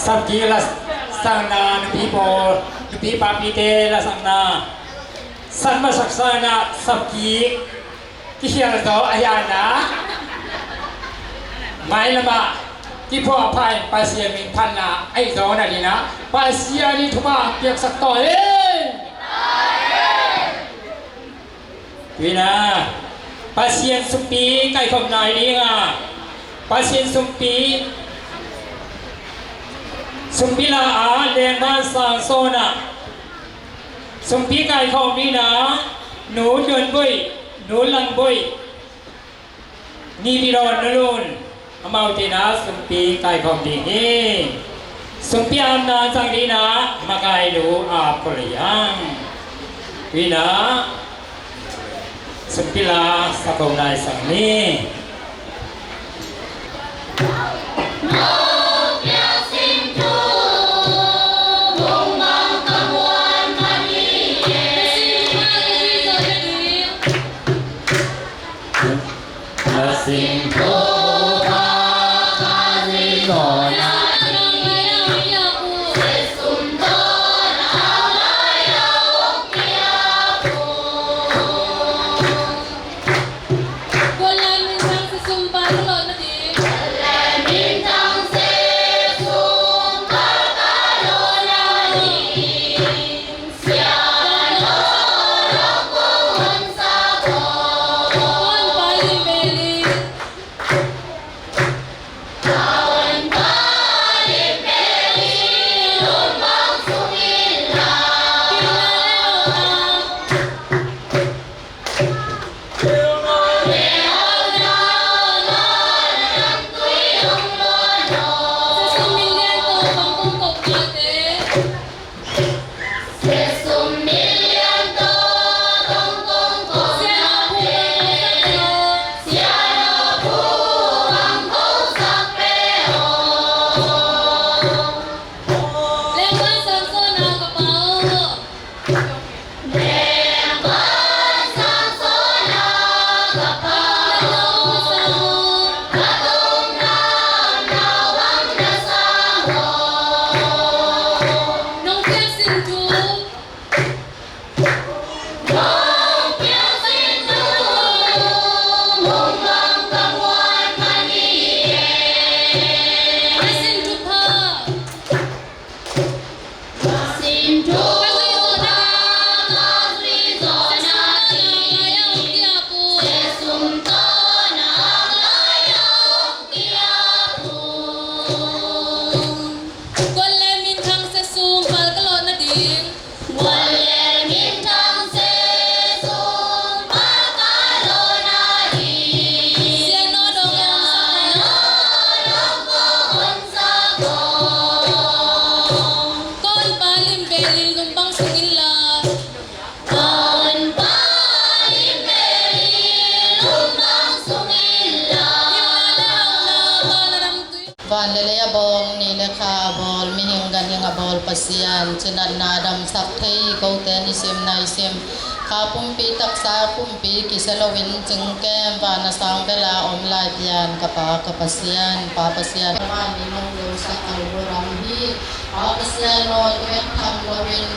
Sapkik lasakna, nupi pawl, nupi papite lasakna, san masak sangin ah sapkik kikhial zaw a hiana, mailamah kiphuahpha in Pasian min phatna ahi zaw nadinah Pasian in thupha piaksak tawi hi. Tuina Pasian sumpi kaikhop nai dinga, Pasian sumpi, sumpi la a lengman sang sawna sumpi kaikhop dina, Nu Tuan Boih, Nu Lang Boih, Ni Bidon, Nu Lun, amaute na sumpi kaikhawm ding hi. Sumpi amna cang dina makai lu a khuliang. Tuina sumpi la sakho nai sang ni. Van le lei a bawng, ni le kha a bawl, mihing ganhing a bawl Pasian, cinatna damsak thei kote nisim naisim, kha pumpi taksa pumpi kisia loin cingkem van a sang bela om lai pian ka Pa ka Pasian, Pa Pasian. Van in hong losak alburam hi, Pa Pasian aw, tuek tham loin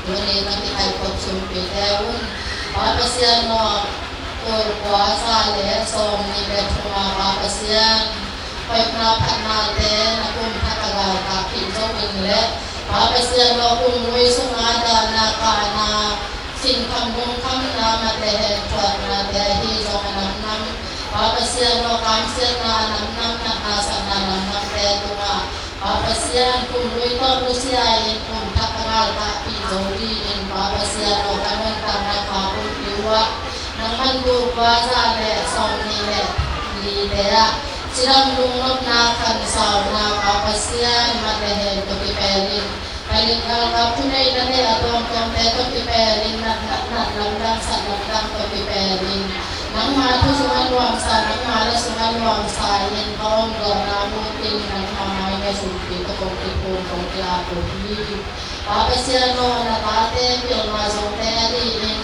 tuni ka kikaikhop sumpite un, Pa Pasian aw, tul kua za le sawm nih le thuma, Pa Pasian, hoihna phatnate na kum thak a galkapih zo in le, Pa Pasian aw, kum lui sunga dahna kahna, sinkham lungkhamna, mat le hen thuaknate ahi zong a namnam, Pa Pasian aw, kamsiatna a namnam, natna satna namnamte tungah Pa Pasian, kum lui tawh nusia in kum thak a galkapih zo dingin Pa Pasian aw, ka nuntakna kha pumpi uh ah nangman tul kua za le sawm nih le lite ah cidam lungnopna khansauna, Pa Pasian, mat le hen tawh kipelin, ka ling galkap thuneihna le a tuamtuamte tawh kipelin, nat, nat, nat lamdang, sat lamdang tawh kipelin, nangma thu sungah nuamsa, nangma la sungah nuamsa in ka omdawhna mutin, nangma mai na sumpi tawh kong kiphum, kong ki-ap uh hi. Pa Pasian aw, na tate pilna zongte a dingin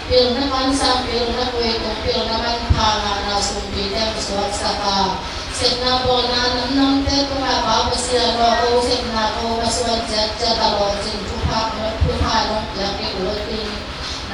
pilna mansang, pilna puitung, pilna manpha ngahna sumpi teng suaksak a, Sepna bawlna namnamte tungah Pa Pasian aw, ko sepna ko masuan ciatciat a lawhcin thupha, thupha nong piak ding uh a tin,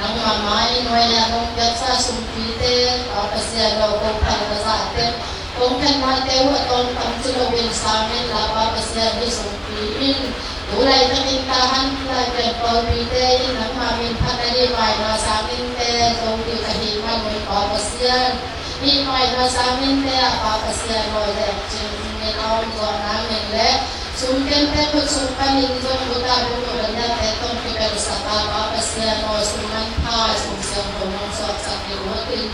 nangmah mai nuai-ah nong piaksa sumpite Pa Pasian aw, ko phalna zahte, kong khenmate uh a tawmtam ci loin sang inla Pa Pasian, hih sumpi in tu laitakin Tahan Laipian pawlpite in nangmah min phat nading maina sang inte zo ding ahih man un Pa Pasian, hih maina sang inte ah Pa Pasian aw, lecin min a om zawh nangin le sum kemte khut sung panin zong guta bung uh lamiate tawh kibelsak a Pa Pasian aw, sum manpha sum siangtho nong suaksak ding uh a tin,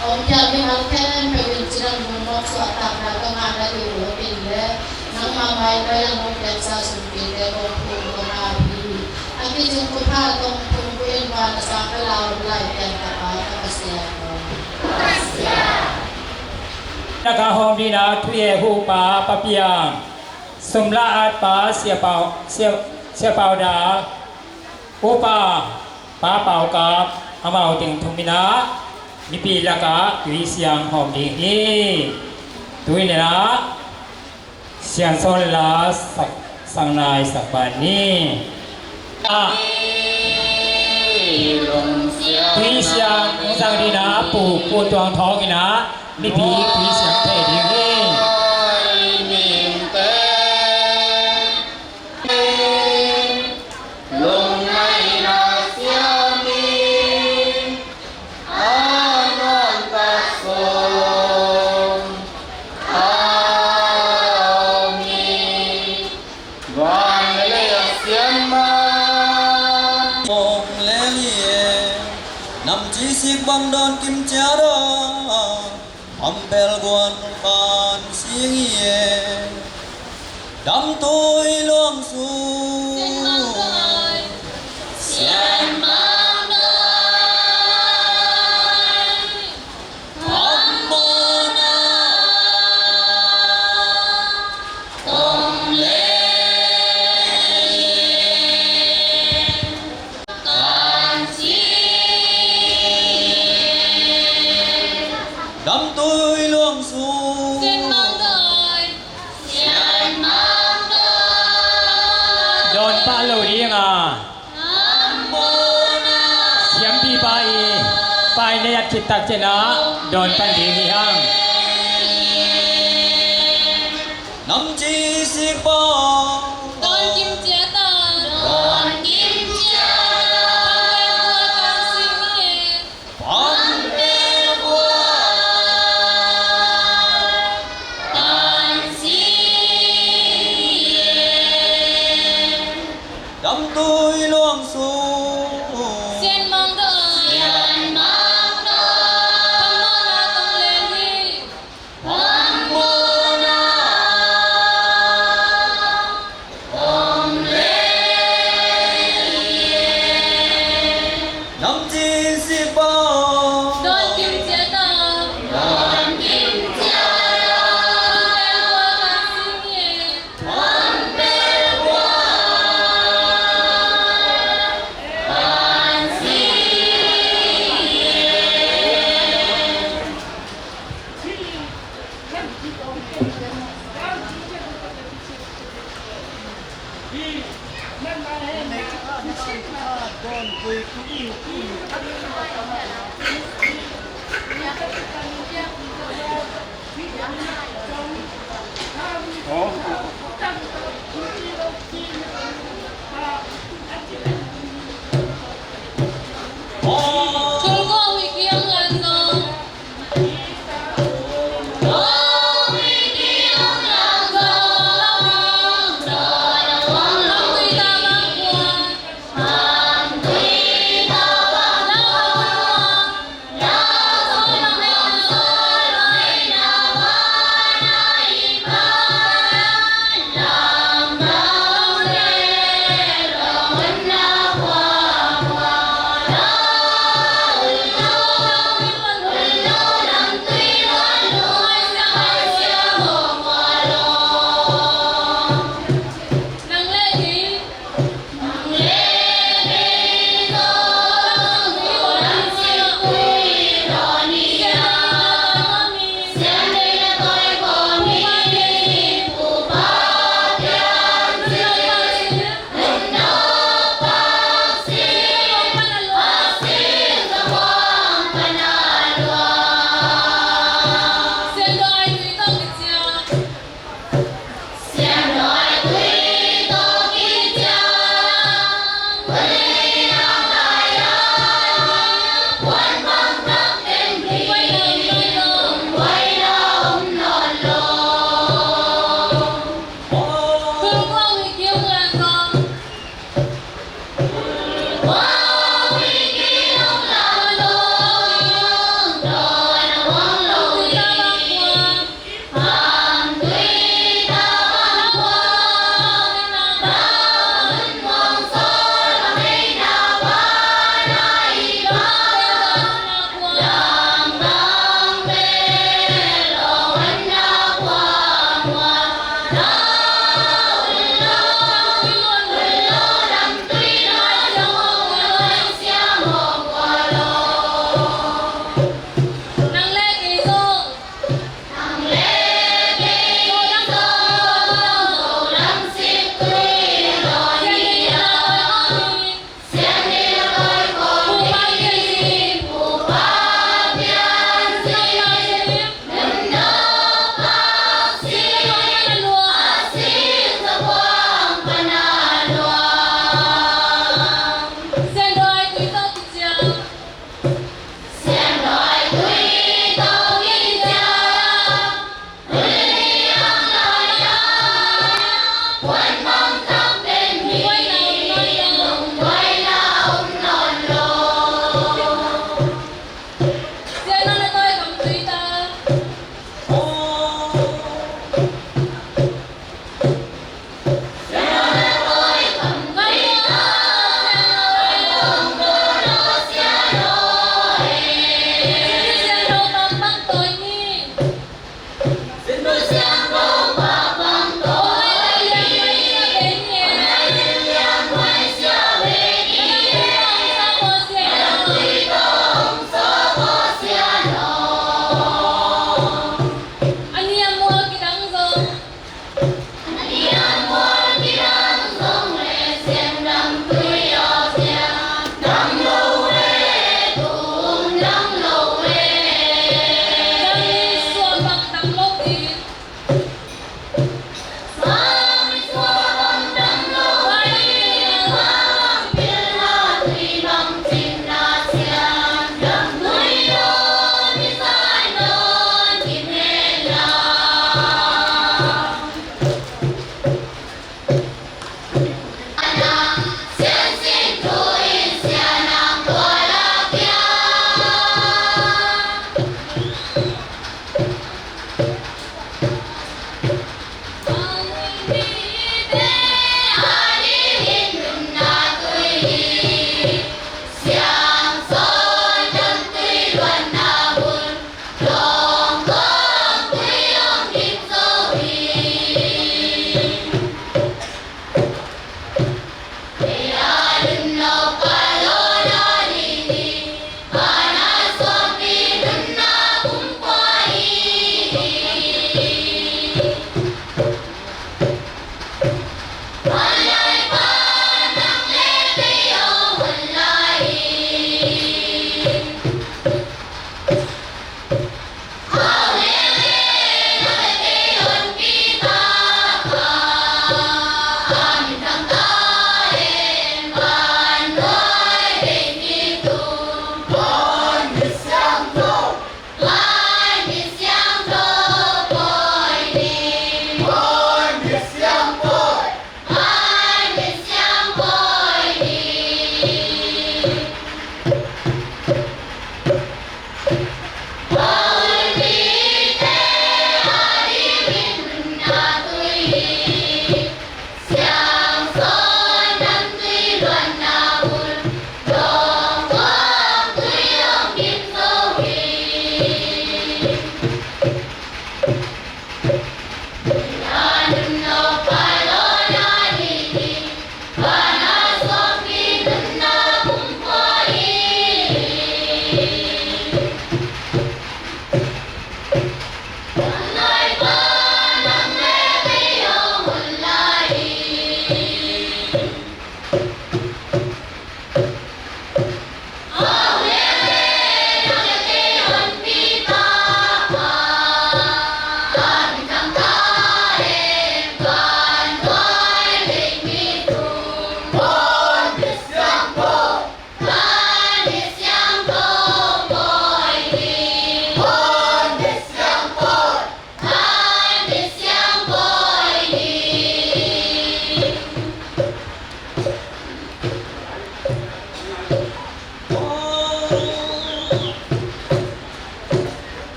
hong piak ding a khempeuh in cidam ding mawk suahtakna ka ngah nading uh a tin le nangmah mai nuai-ah nong piaksa sumpite kong phung kong ap hi. A kicing thupha tawh phung kong ap in, van a sang ka lau Laipian Tapa ka Pasian aw. Taka hawm dingin a thu e hupa Pa Piang, sum la at pa Sia Pau, Sia, Sia Pau Da, upa Pa Pau Kap, amau teng thum in a mipi lakah tui siang hawm ding hi. Tui in a siansawn la sak, sang nai sak ban ni. Ah. Tui siang hong sang dingin a Pu, Pu Tuang Thawng in a mipi tui siang thei ding hi. Nam ci sik bang dawn kim ciat a, Khampel guan pan sing hi e. Damtui luang sung. Sian mang doi. Sian mang doi. Hong mawhna tong le. Damtui luang sung. Dawn pah lo ding a, siampipa i pai na yat khit tak ciangin dawn pan ding hi hang. Nam ci sik bang. Dawn kim ciat a. Dawn kim ciat a. Pangpel gual kan sing hi e. Pangpel gual kan sing hi e. Damtui luang sung. Sian mang doi. Sian mang doi. Hong mawhna tong le hi.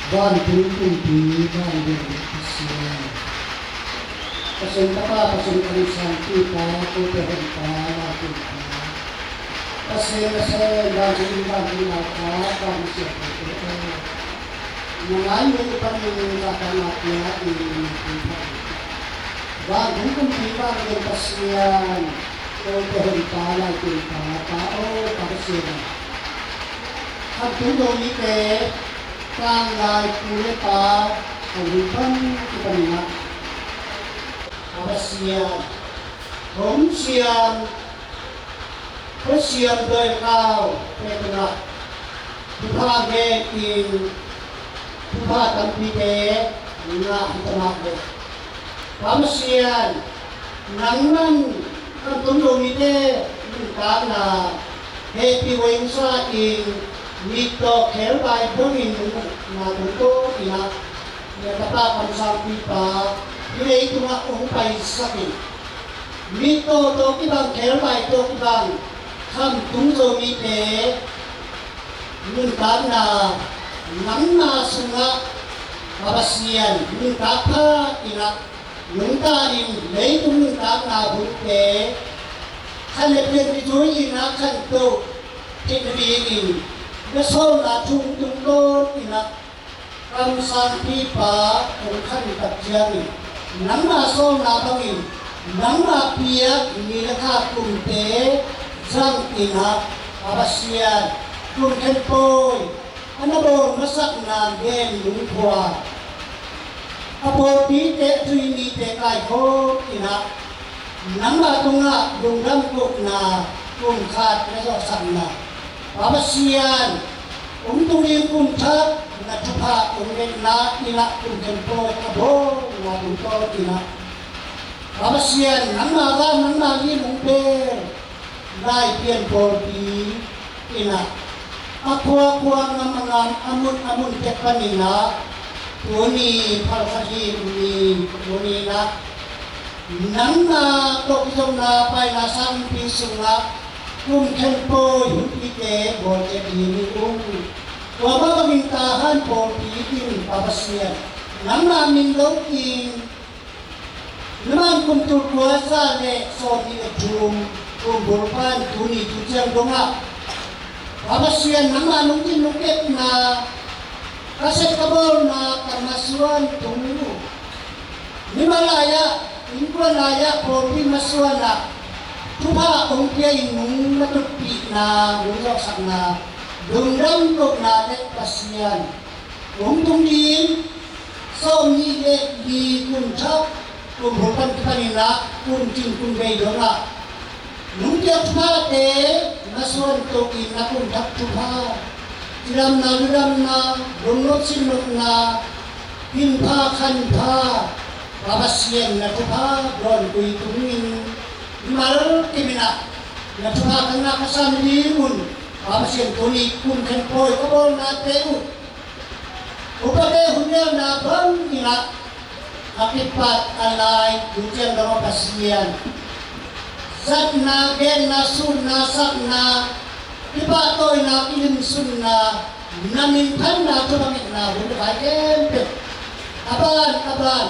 Vantung kumpi, vantung Pasian. Pasian Tapa, Pasian Kha Siangtho Pa, kote hong Pa, la tung Pa. Pasian a sen, vantung, vantung a Pa, vantung siangtho Pa. Nang a nung panin, la tang a pia, in, in, in, in. Vantung kumpi, vantung Pasian. Kote hong Pa, la tung Pa, Pa, o, Pa Pasian. Khamtung Zomite, tanglai pu le pa, a hun pan kipan in ah, a Pasian, hong siam, hong siam doi kau, pe tungah, thupha gen in, thupha tampite, ngah hi ta mah le. Pa Pasian, nangman khamtung Zomite nuntakna hehpih huai sa in, mit tawh khebai bangin nuntakna tungtawn in ah, na tapa kamsangpipa hih leitungah hong paisak in, mit tawh tawh kibang, khebai tawh kibang khamtung Zomite nuntakna nangma sungah, Pa Pasian, nuntak pha in ah, nungta in leitung nuntakna hunte khan le pian kizui in ah, khanto theihna dingin na sawlna thu tungtawn in ah, kamsangpipa hong khan tak ciangin, nangma sawlna bangin, nangma piak ni le kha kumte zang in ah, Pa Pasian, kum khenpawi a na bawl masakna gen nung khua, a pawlpite, a tui mite kaikhawm in ah, nangma tungah lungdam kohna kum khat na zawhsakna, Pa Pasian, hong tung ding kum thak na thupha hong ngetna in ah, kum khenpawi a bawlna tungtawn in ah, Pa Pasian, nangma van, nangma lim hong bel Laipian pawlpi in ah, a khuakhua, ngam a ngam, a mun a mun tek panin ah, tuni phalkhat hi ni, tuni in ah, nangma tawh kizopna paina sangpi sungah kum khenpawi hunpite bawlciat ding hi ung. Tua mah bangin Tahan pawlpi in, Pa Pasian, nangma min lo in, na man kum tul kua za le sawmnih le thum, kum bul pan tuni tu ciang dongah, Pa Pasian, nangma lungkim lungkimna, ka sep ka bawlna, ka masuan tung uh. Mimal lai-ah, innkuan lai-ah, pawlpi masuan ah thupha hong pia in nung na tutpihna, nung zawhsakna, lungdam kohna le Pasian, hong tung ding sawmnih le li kum thak, kum bul pan kipan in ah, kum cing kum bei dongah, nung piak thuphate masuan tokin na kum thak thupha, cidamna, ludamna, lungnop sinnopna, hinpha khanpha, Pa Pasian na thupha dawn kui tungin, mimal kim in ah na thupha khanna ka sa nadingun, Pa Pasian, tuni kum khenpawi ka bawlnate uh, upate hun nelna bangin ah, a kipat a lai tu ciang dong, a Pasian, zatna, genna, sutna, sakna, kipahtawina, kilimsunna, na min phatna, thupha ngetna hun le vai khempeuh, a ban a ban,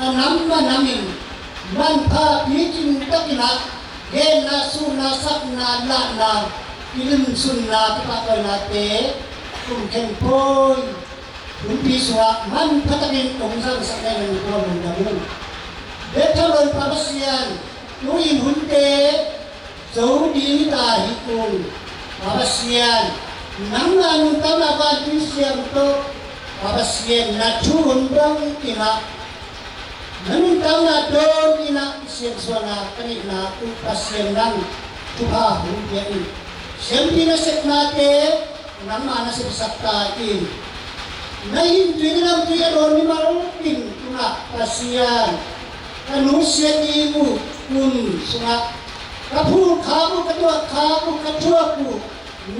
a nam a nam in manpha picing takin ah, genna, sutna, sakna, lahna, kilimsunna, kipahtawihnate kum khenpawi hunpi sungah manpha takin hong zangsak na hi leh, tua lungdam ung. Bek tham lo in, Pa Pasian, tu-in hunte zo ding hi ta hi ung. Pa Pasian, nangma nuntakna vantui siam tawh, Pa Pasian, na thu hun bangin ah, na nuntakna dawn in ah, siansuahna ka neihna uh, Pasian, nang thupha hong pia in. Siampi nasepnate nangma na sepsak ta in. Na hintui na damtui a dawn mimal kim tungah Pasian, ka nusia ding uh kum sungah ka phulkhak uh, ka tuahkhak uh, ka thuak uh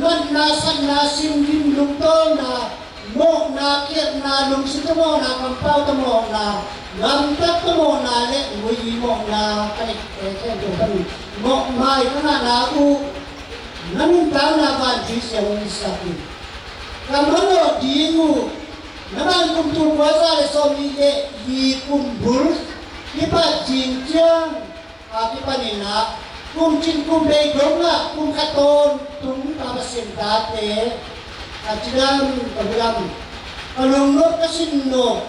natna satna, simdim lungtawlna, mawhna khiatna, lungsim tawh mawhna, kampau tawh mawhna, gamtat tawh mawhna le muizui mawhna, ka neihte khempeuh pan mawhmai ka ngahna uh na nuntakna vantui siang hong hisak in. Ka manawh ding uh na ban kum tul kua za le sawmnih le li kum bul kipat ding ciang a kipanin ah kum cin kum bei dongah kum khat tawntung Pa Pasian tate, ka cidam ka budam, ka lungnop ka sinnop,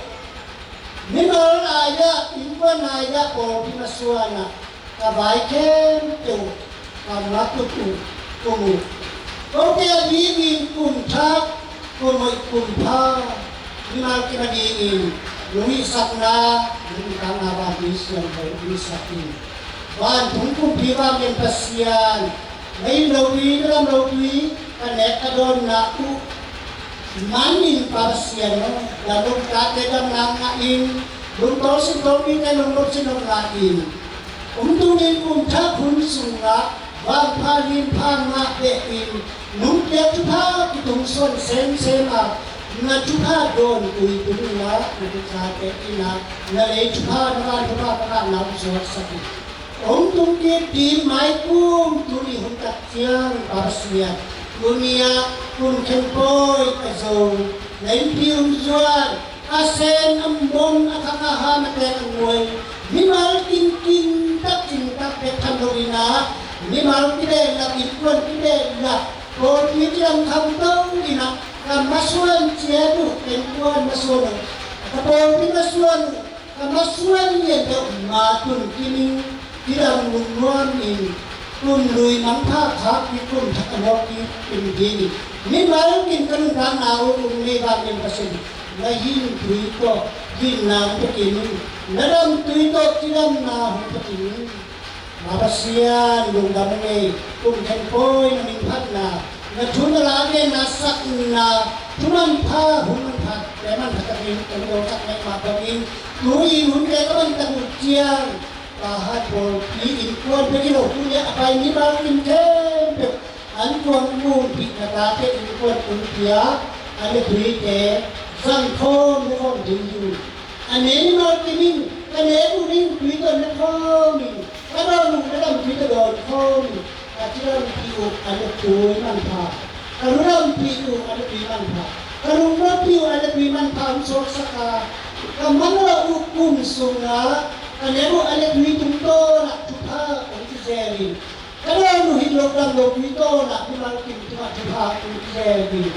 mimal ai-ah, innkuan ai-ah, pawlpi masuanah ka vai khempeuh ka matut uh, kum uh, kote a dingin kum thak, kum hoih, kum pha, mimal kim a dingin lunghihsakna, lunghihsakna vantui siangtho hong hisak in. Vantung kumpi vanglian Pasian, na hih lotui, na dam lotui, ka nek ka dawnna uh manin Pa Pasian aw, na lungtate damna ngah in, lungtawl sintawl mite lungnop sinnop ngah in. Hong tungin kum thak hun sungah vangpha limpha ngah beh in, nungte thupha kitung suan semsem a, na thupha dawn tui tung in ah, na thukhate in ah na lei thupha, na van thupha ka ngahna hong suaksak in. Hong tung kik ding maikum tuni hun tak ciang Pa Pasian, tuni ah kum khenpawi a zo, na innpi hong zuan, a sen a mong, a khang a ham, a teng a nuai, mimal kim, kim tak, kim tak bek tham lo in ah, mimal kibehlap, innkuan kibehlap, pawlpi cidam khangto in ah, ka masuan ciat uh, ka innkuan masuan uh, ka pawlpi masuan uh, ka masuan lian deuh ma tun kim in, cidam lungnuam in, kum lui mangpha khak kik, kum thak a mawk kik kim ding in, mimal kim ka nuntakna uh hong nei vanglian Pasian, na hintui tawh hinna hong pia kim in, na damtui tawh cidamna hong pia kim in. Pa Pasian, lungdam hong ei, kum khenpawi na min phatna, na thu na la genna, sakna, thu manpha, hun manpha, te manpha takin kan dawsak ngaih mah bangin, tu-in hunte ka man tak uh ciang, Tahan pawlpi innkuan bek hi lo, tuni a pai mimal kim khempeuh an kuang mumpih na tate innkuan kumpi ah a letuite zang khawm na khawm ding hi uh. A ne mimal kim in, ka ne uh ning tui tawh na khawm in, ka dawn uh na dam tui tawh dawn khawm in, ka cidampi uh a letui manpha, ka lungdampi uh a letui manpha, ka lungnoppi uh a letui manpha hong suaksak a, ka manawh uh kum sungah ka ne uh a letui tungtawn ah thupha hong kizel in, ka dawn uh hih lo dam lo tui tawn ah mimal kim tungah thupha hong kizel in,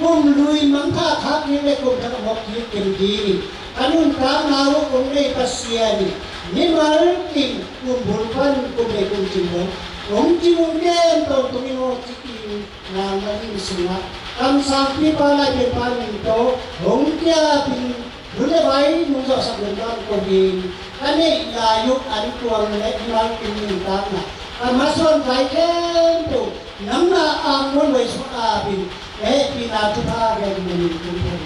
kum lui mangpha khak ding le kum thak a mawk ding kem ding in, ka nuntakna uh hong nei Pasian in, mimal kim kum bul pan kum bei kum cin dong hong cing hong kem tawntung in aw ci in, nang na inn sungah kamsangpipa Laipianpa min tawh hong kiap in, hun le vai nungzawhsak nungdam ko ding, ka neih lai uh an kuang le mimal kim nuntakna, ka masuan vai khempeuh nang na angmuan vai sung apin, ka hehpihna thupha gen ding in kum thak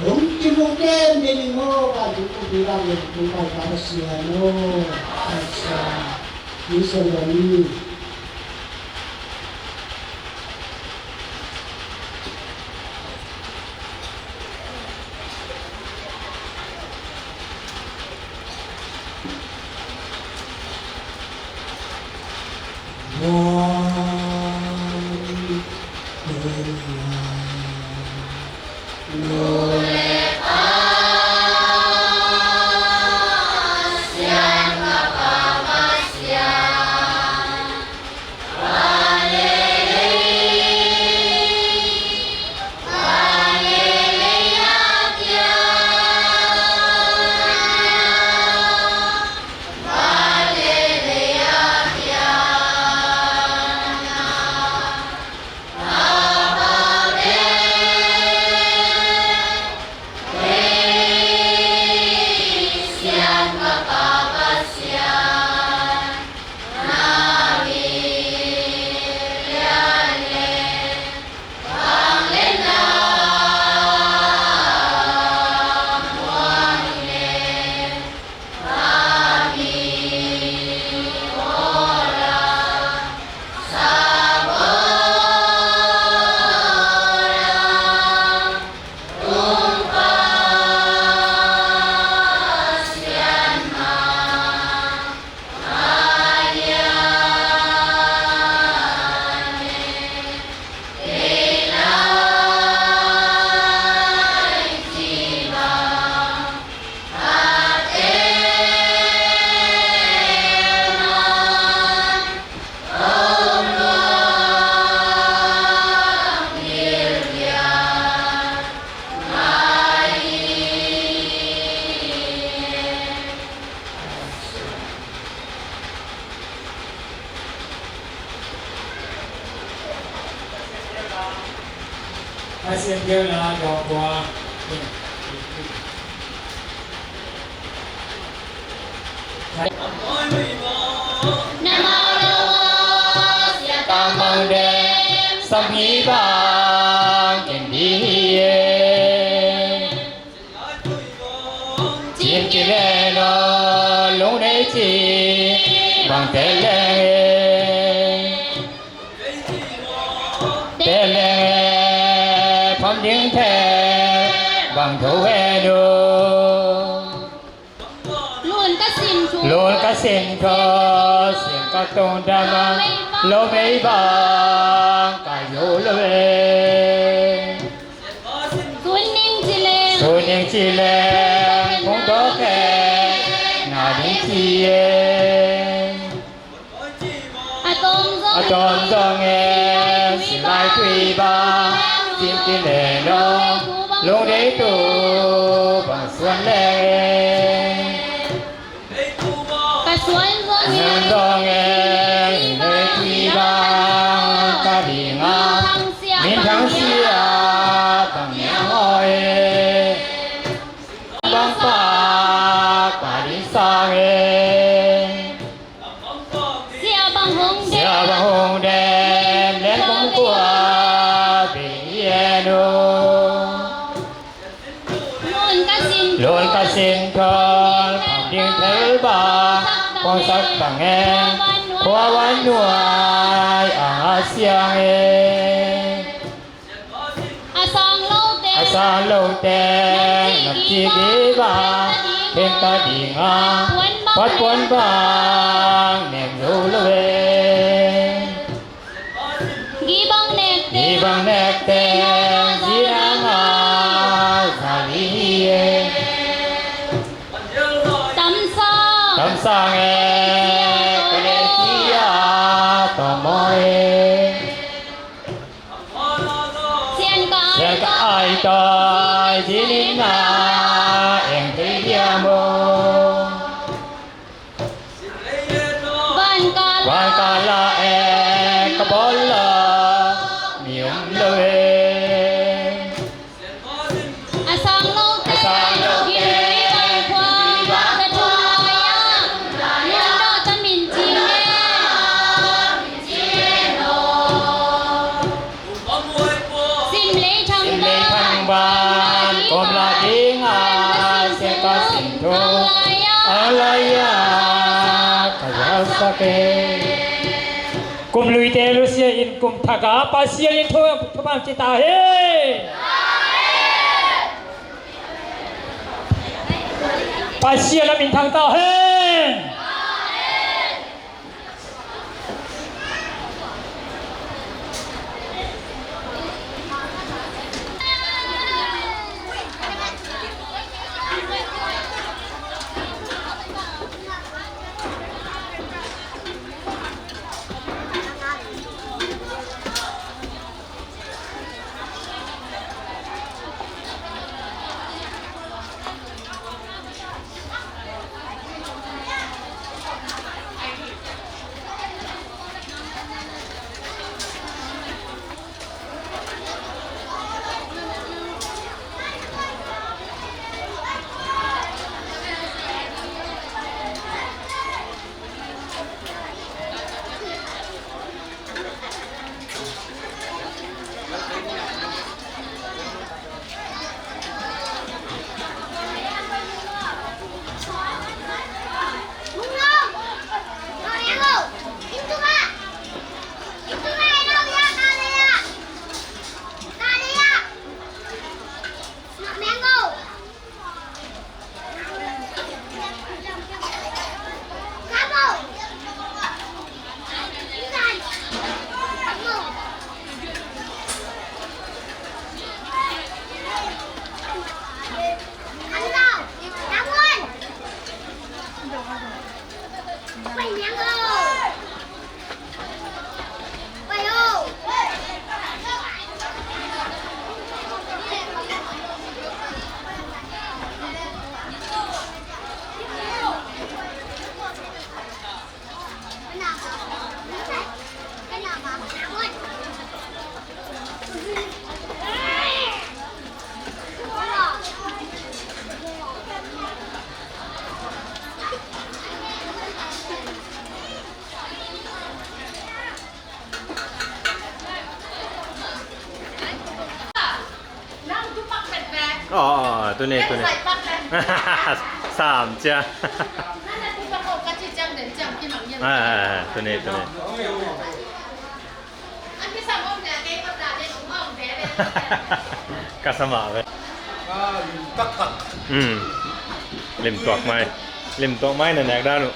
hong cing hong kem ding in aw, vantung kumpi vanglian kum pai Pa Pasian aw. Pasian. Mission Bani. Siam keu la dawng kua. Na mau lo aw, sia tang bang dem, sam hi bang ken ding hi e. Cin kileh lo, lung nei ci bang tel leng e. Tel leng e, pham ding thei bang tho e lo. Lun ka sin tho, lun ka sin tho, sin ka tung dam a, lo mei bang ka yo lo e. Sun ning ci leng, sun ning ci leng, hong dawk e, na ding ci e. A tawm zong, a tawm zong e, silai tui bang, cin kileh lo, lung dei tu bang suan leng e. Ka suan zong e, suan zong e, silai tui bang, ka ding a, minthang sia bang niang aw e. Bang pak pa ding sang e. Sia bang hong dem, sia bang hong dem, len bang kua bei e no. Lun ka sin, lun ka sin thon, pham ding thei bang, kong sak bang e, khua van nuai ang a siang e. A sang lote, a sang lote, nam ci ding bang, khen ka ding a, puan puan bang, nem lo lo e. Gi bang nekte, gi bang nekte, zi nang a, za li hi e. Tam sang, tam sang e, ka leh ci a, tawm maw e. Sian ka ai tawi, zi nin na eng thei hiam aw. Van kal, van kal ah eng ka bawl lo, mi om lo e. A sang lote, a sang lote, gimtui bang khua, ka thum lai ah, lungdawh ta min ci ne. Sim lei thang, sim lei thang ban, kawm la ding a, sian ka sin thu, ang lai ah, ka za sak e. Kum luite Lusia in kum thak a Pasian in thu, thupha ci ta hen. Pasian a min thang ta hen. Aw, aw, aw, tuni, tuni. Sam cia. Aw, aw, aw, tuni, tuni. Ka sa mah ve. Lim tuak mai. Lim tuak mai na nek dan uh.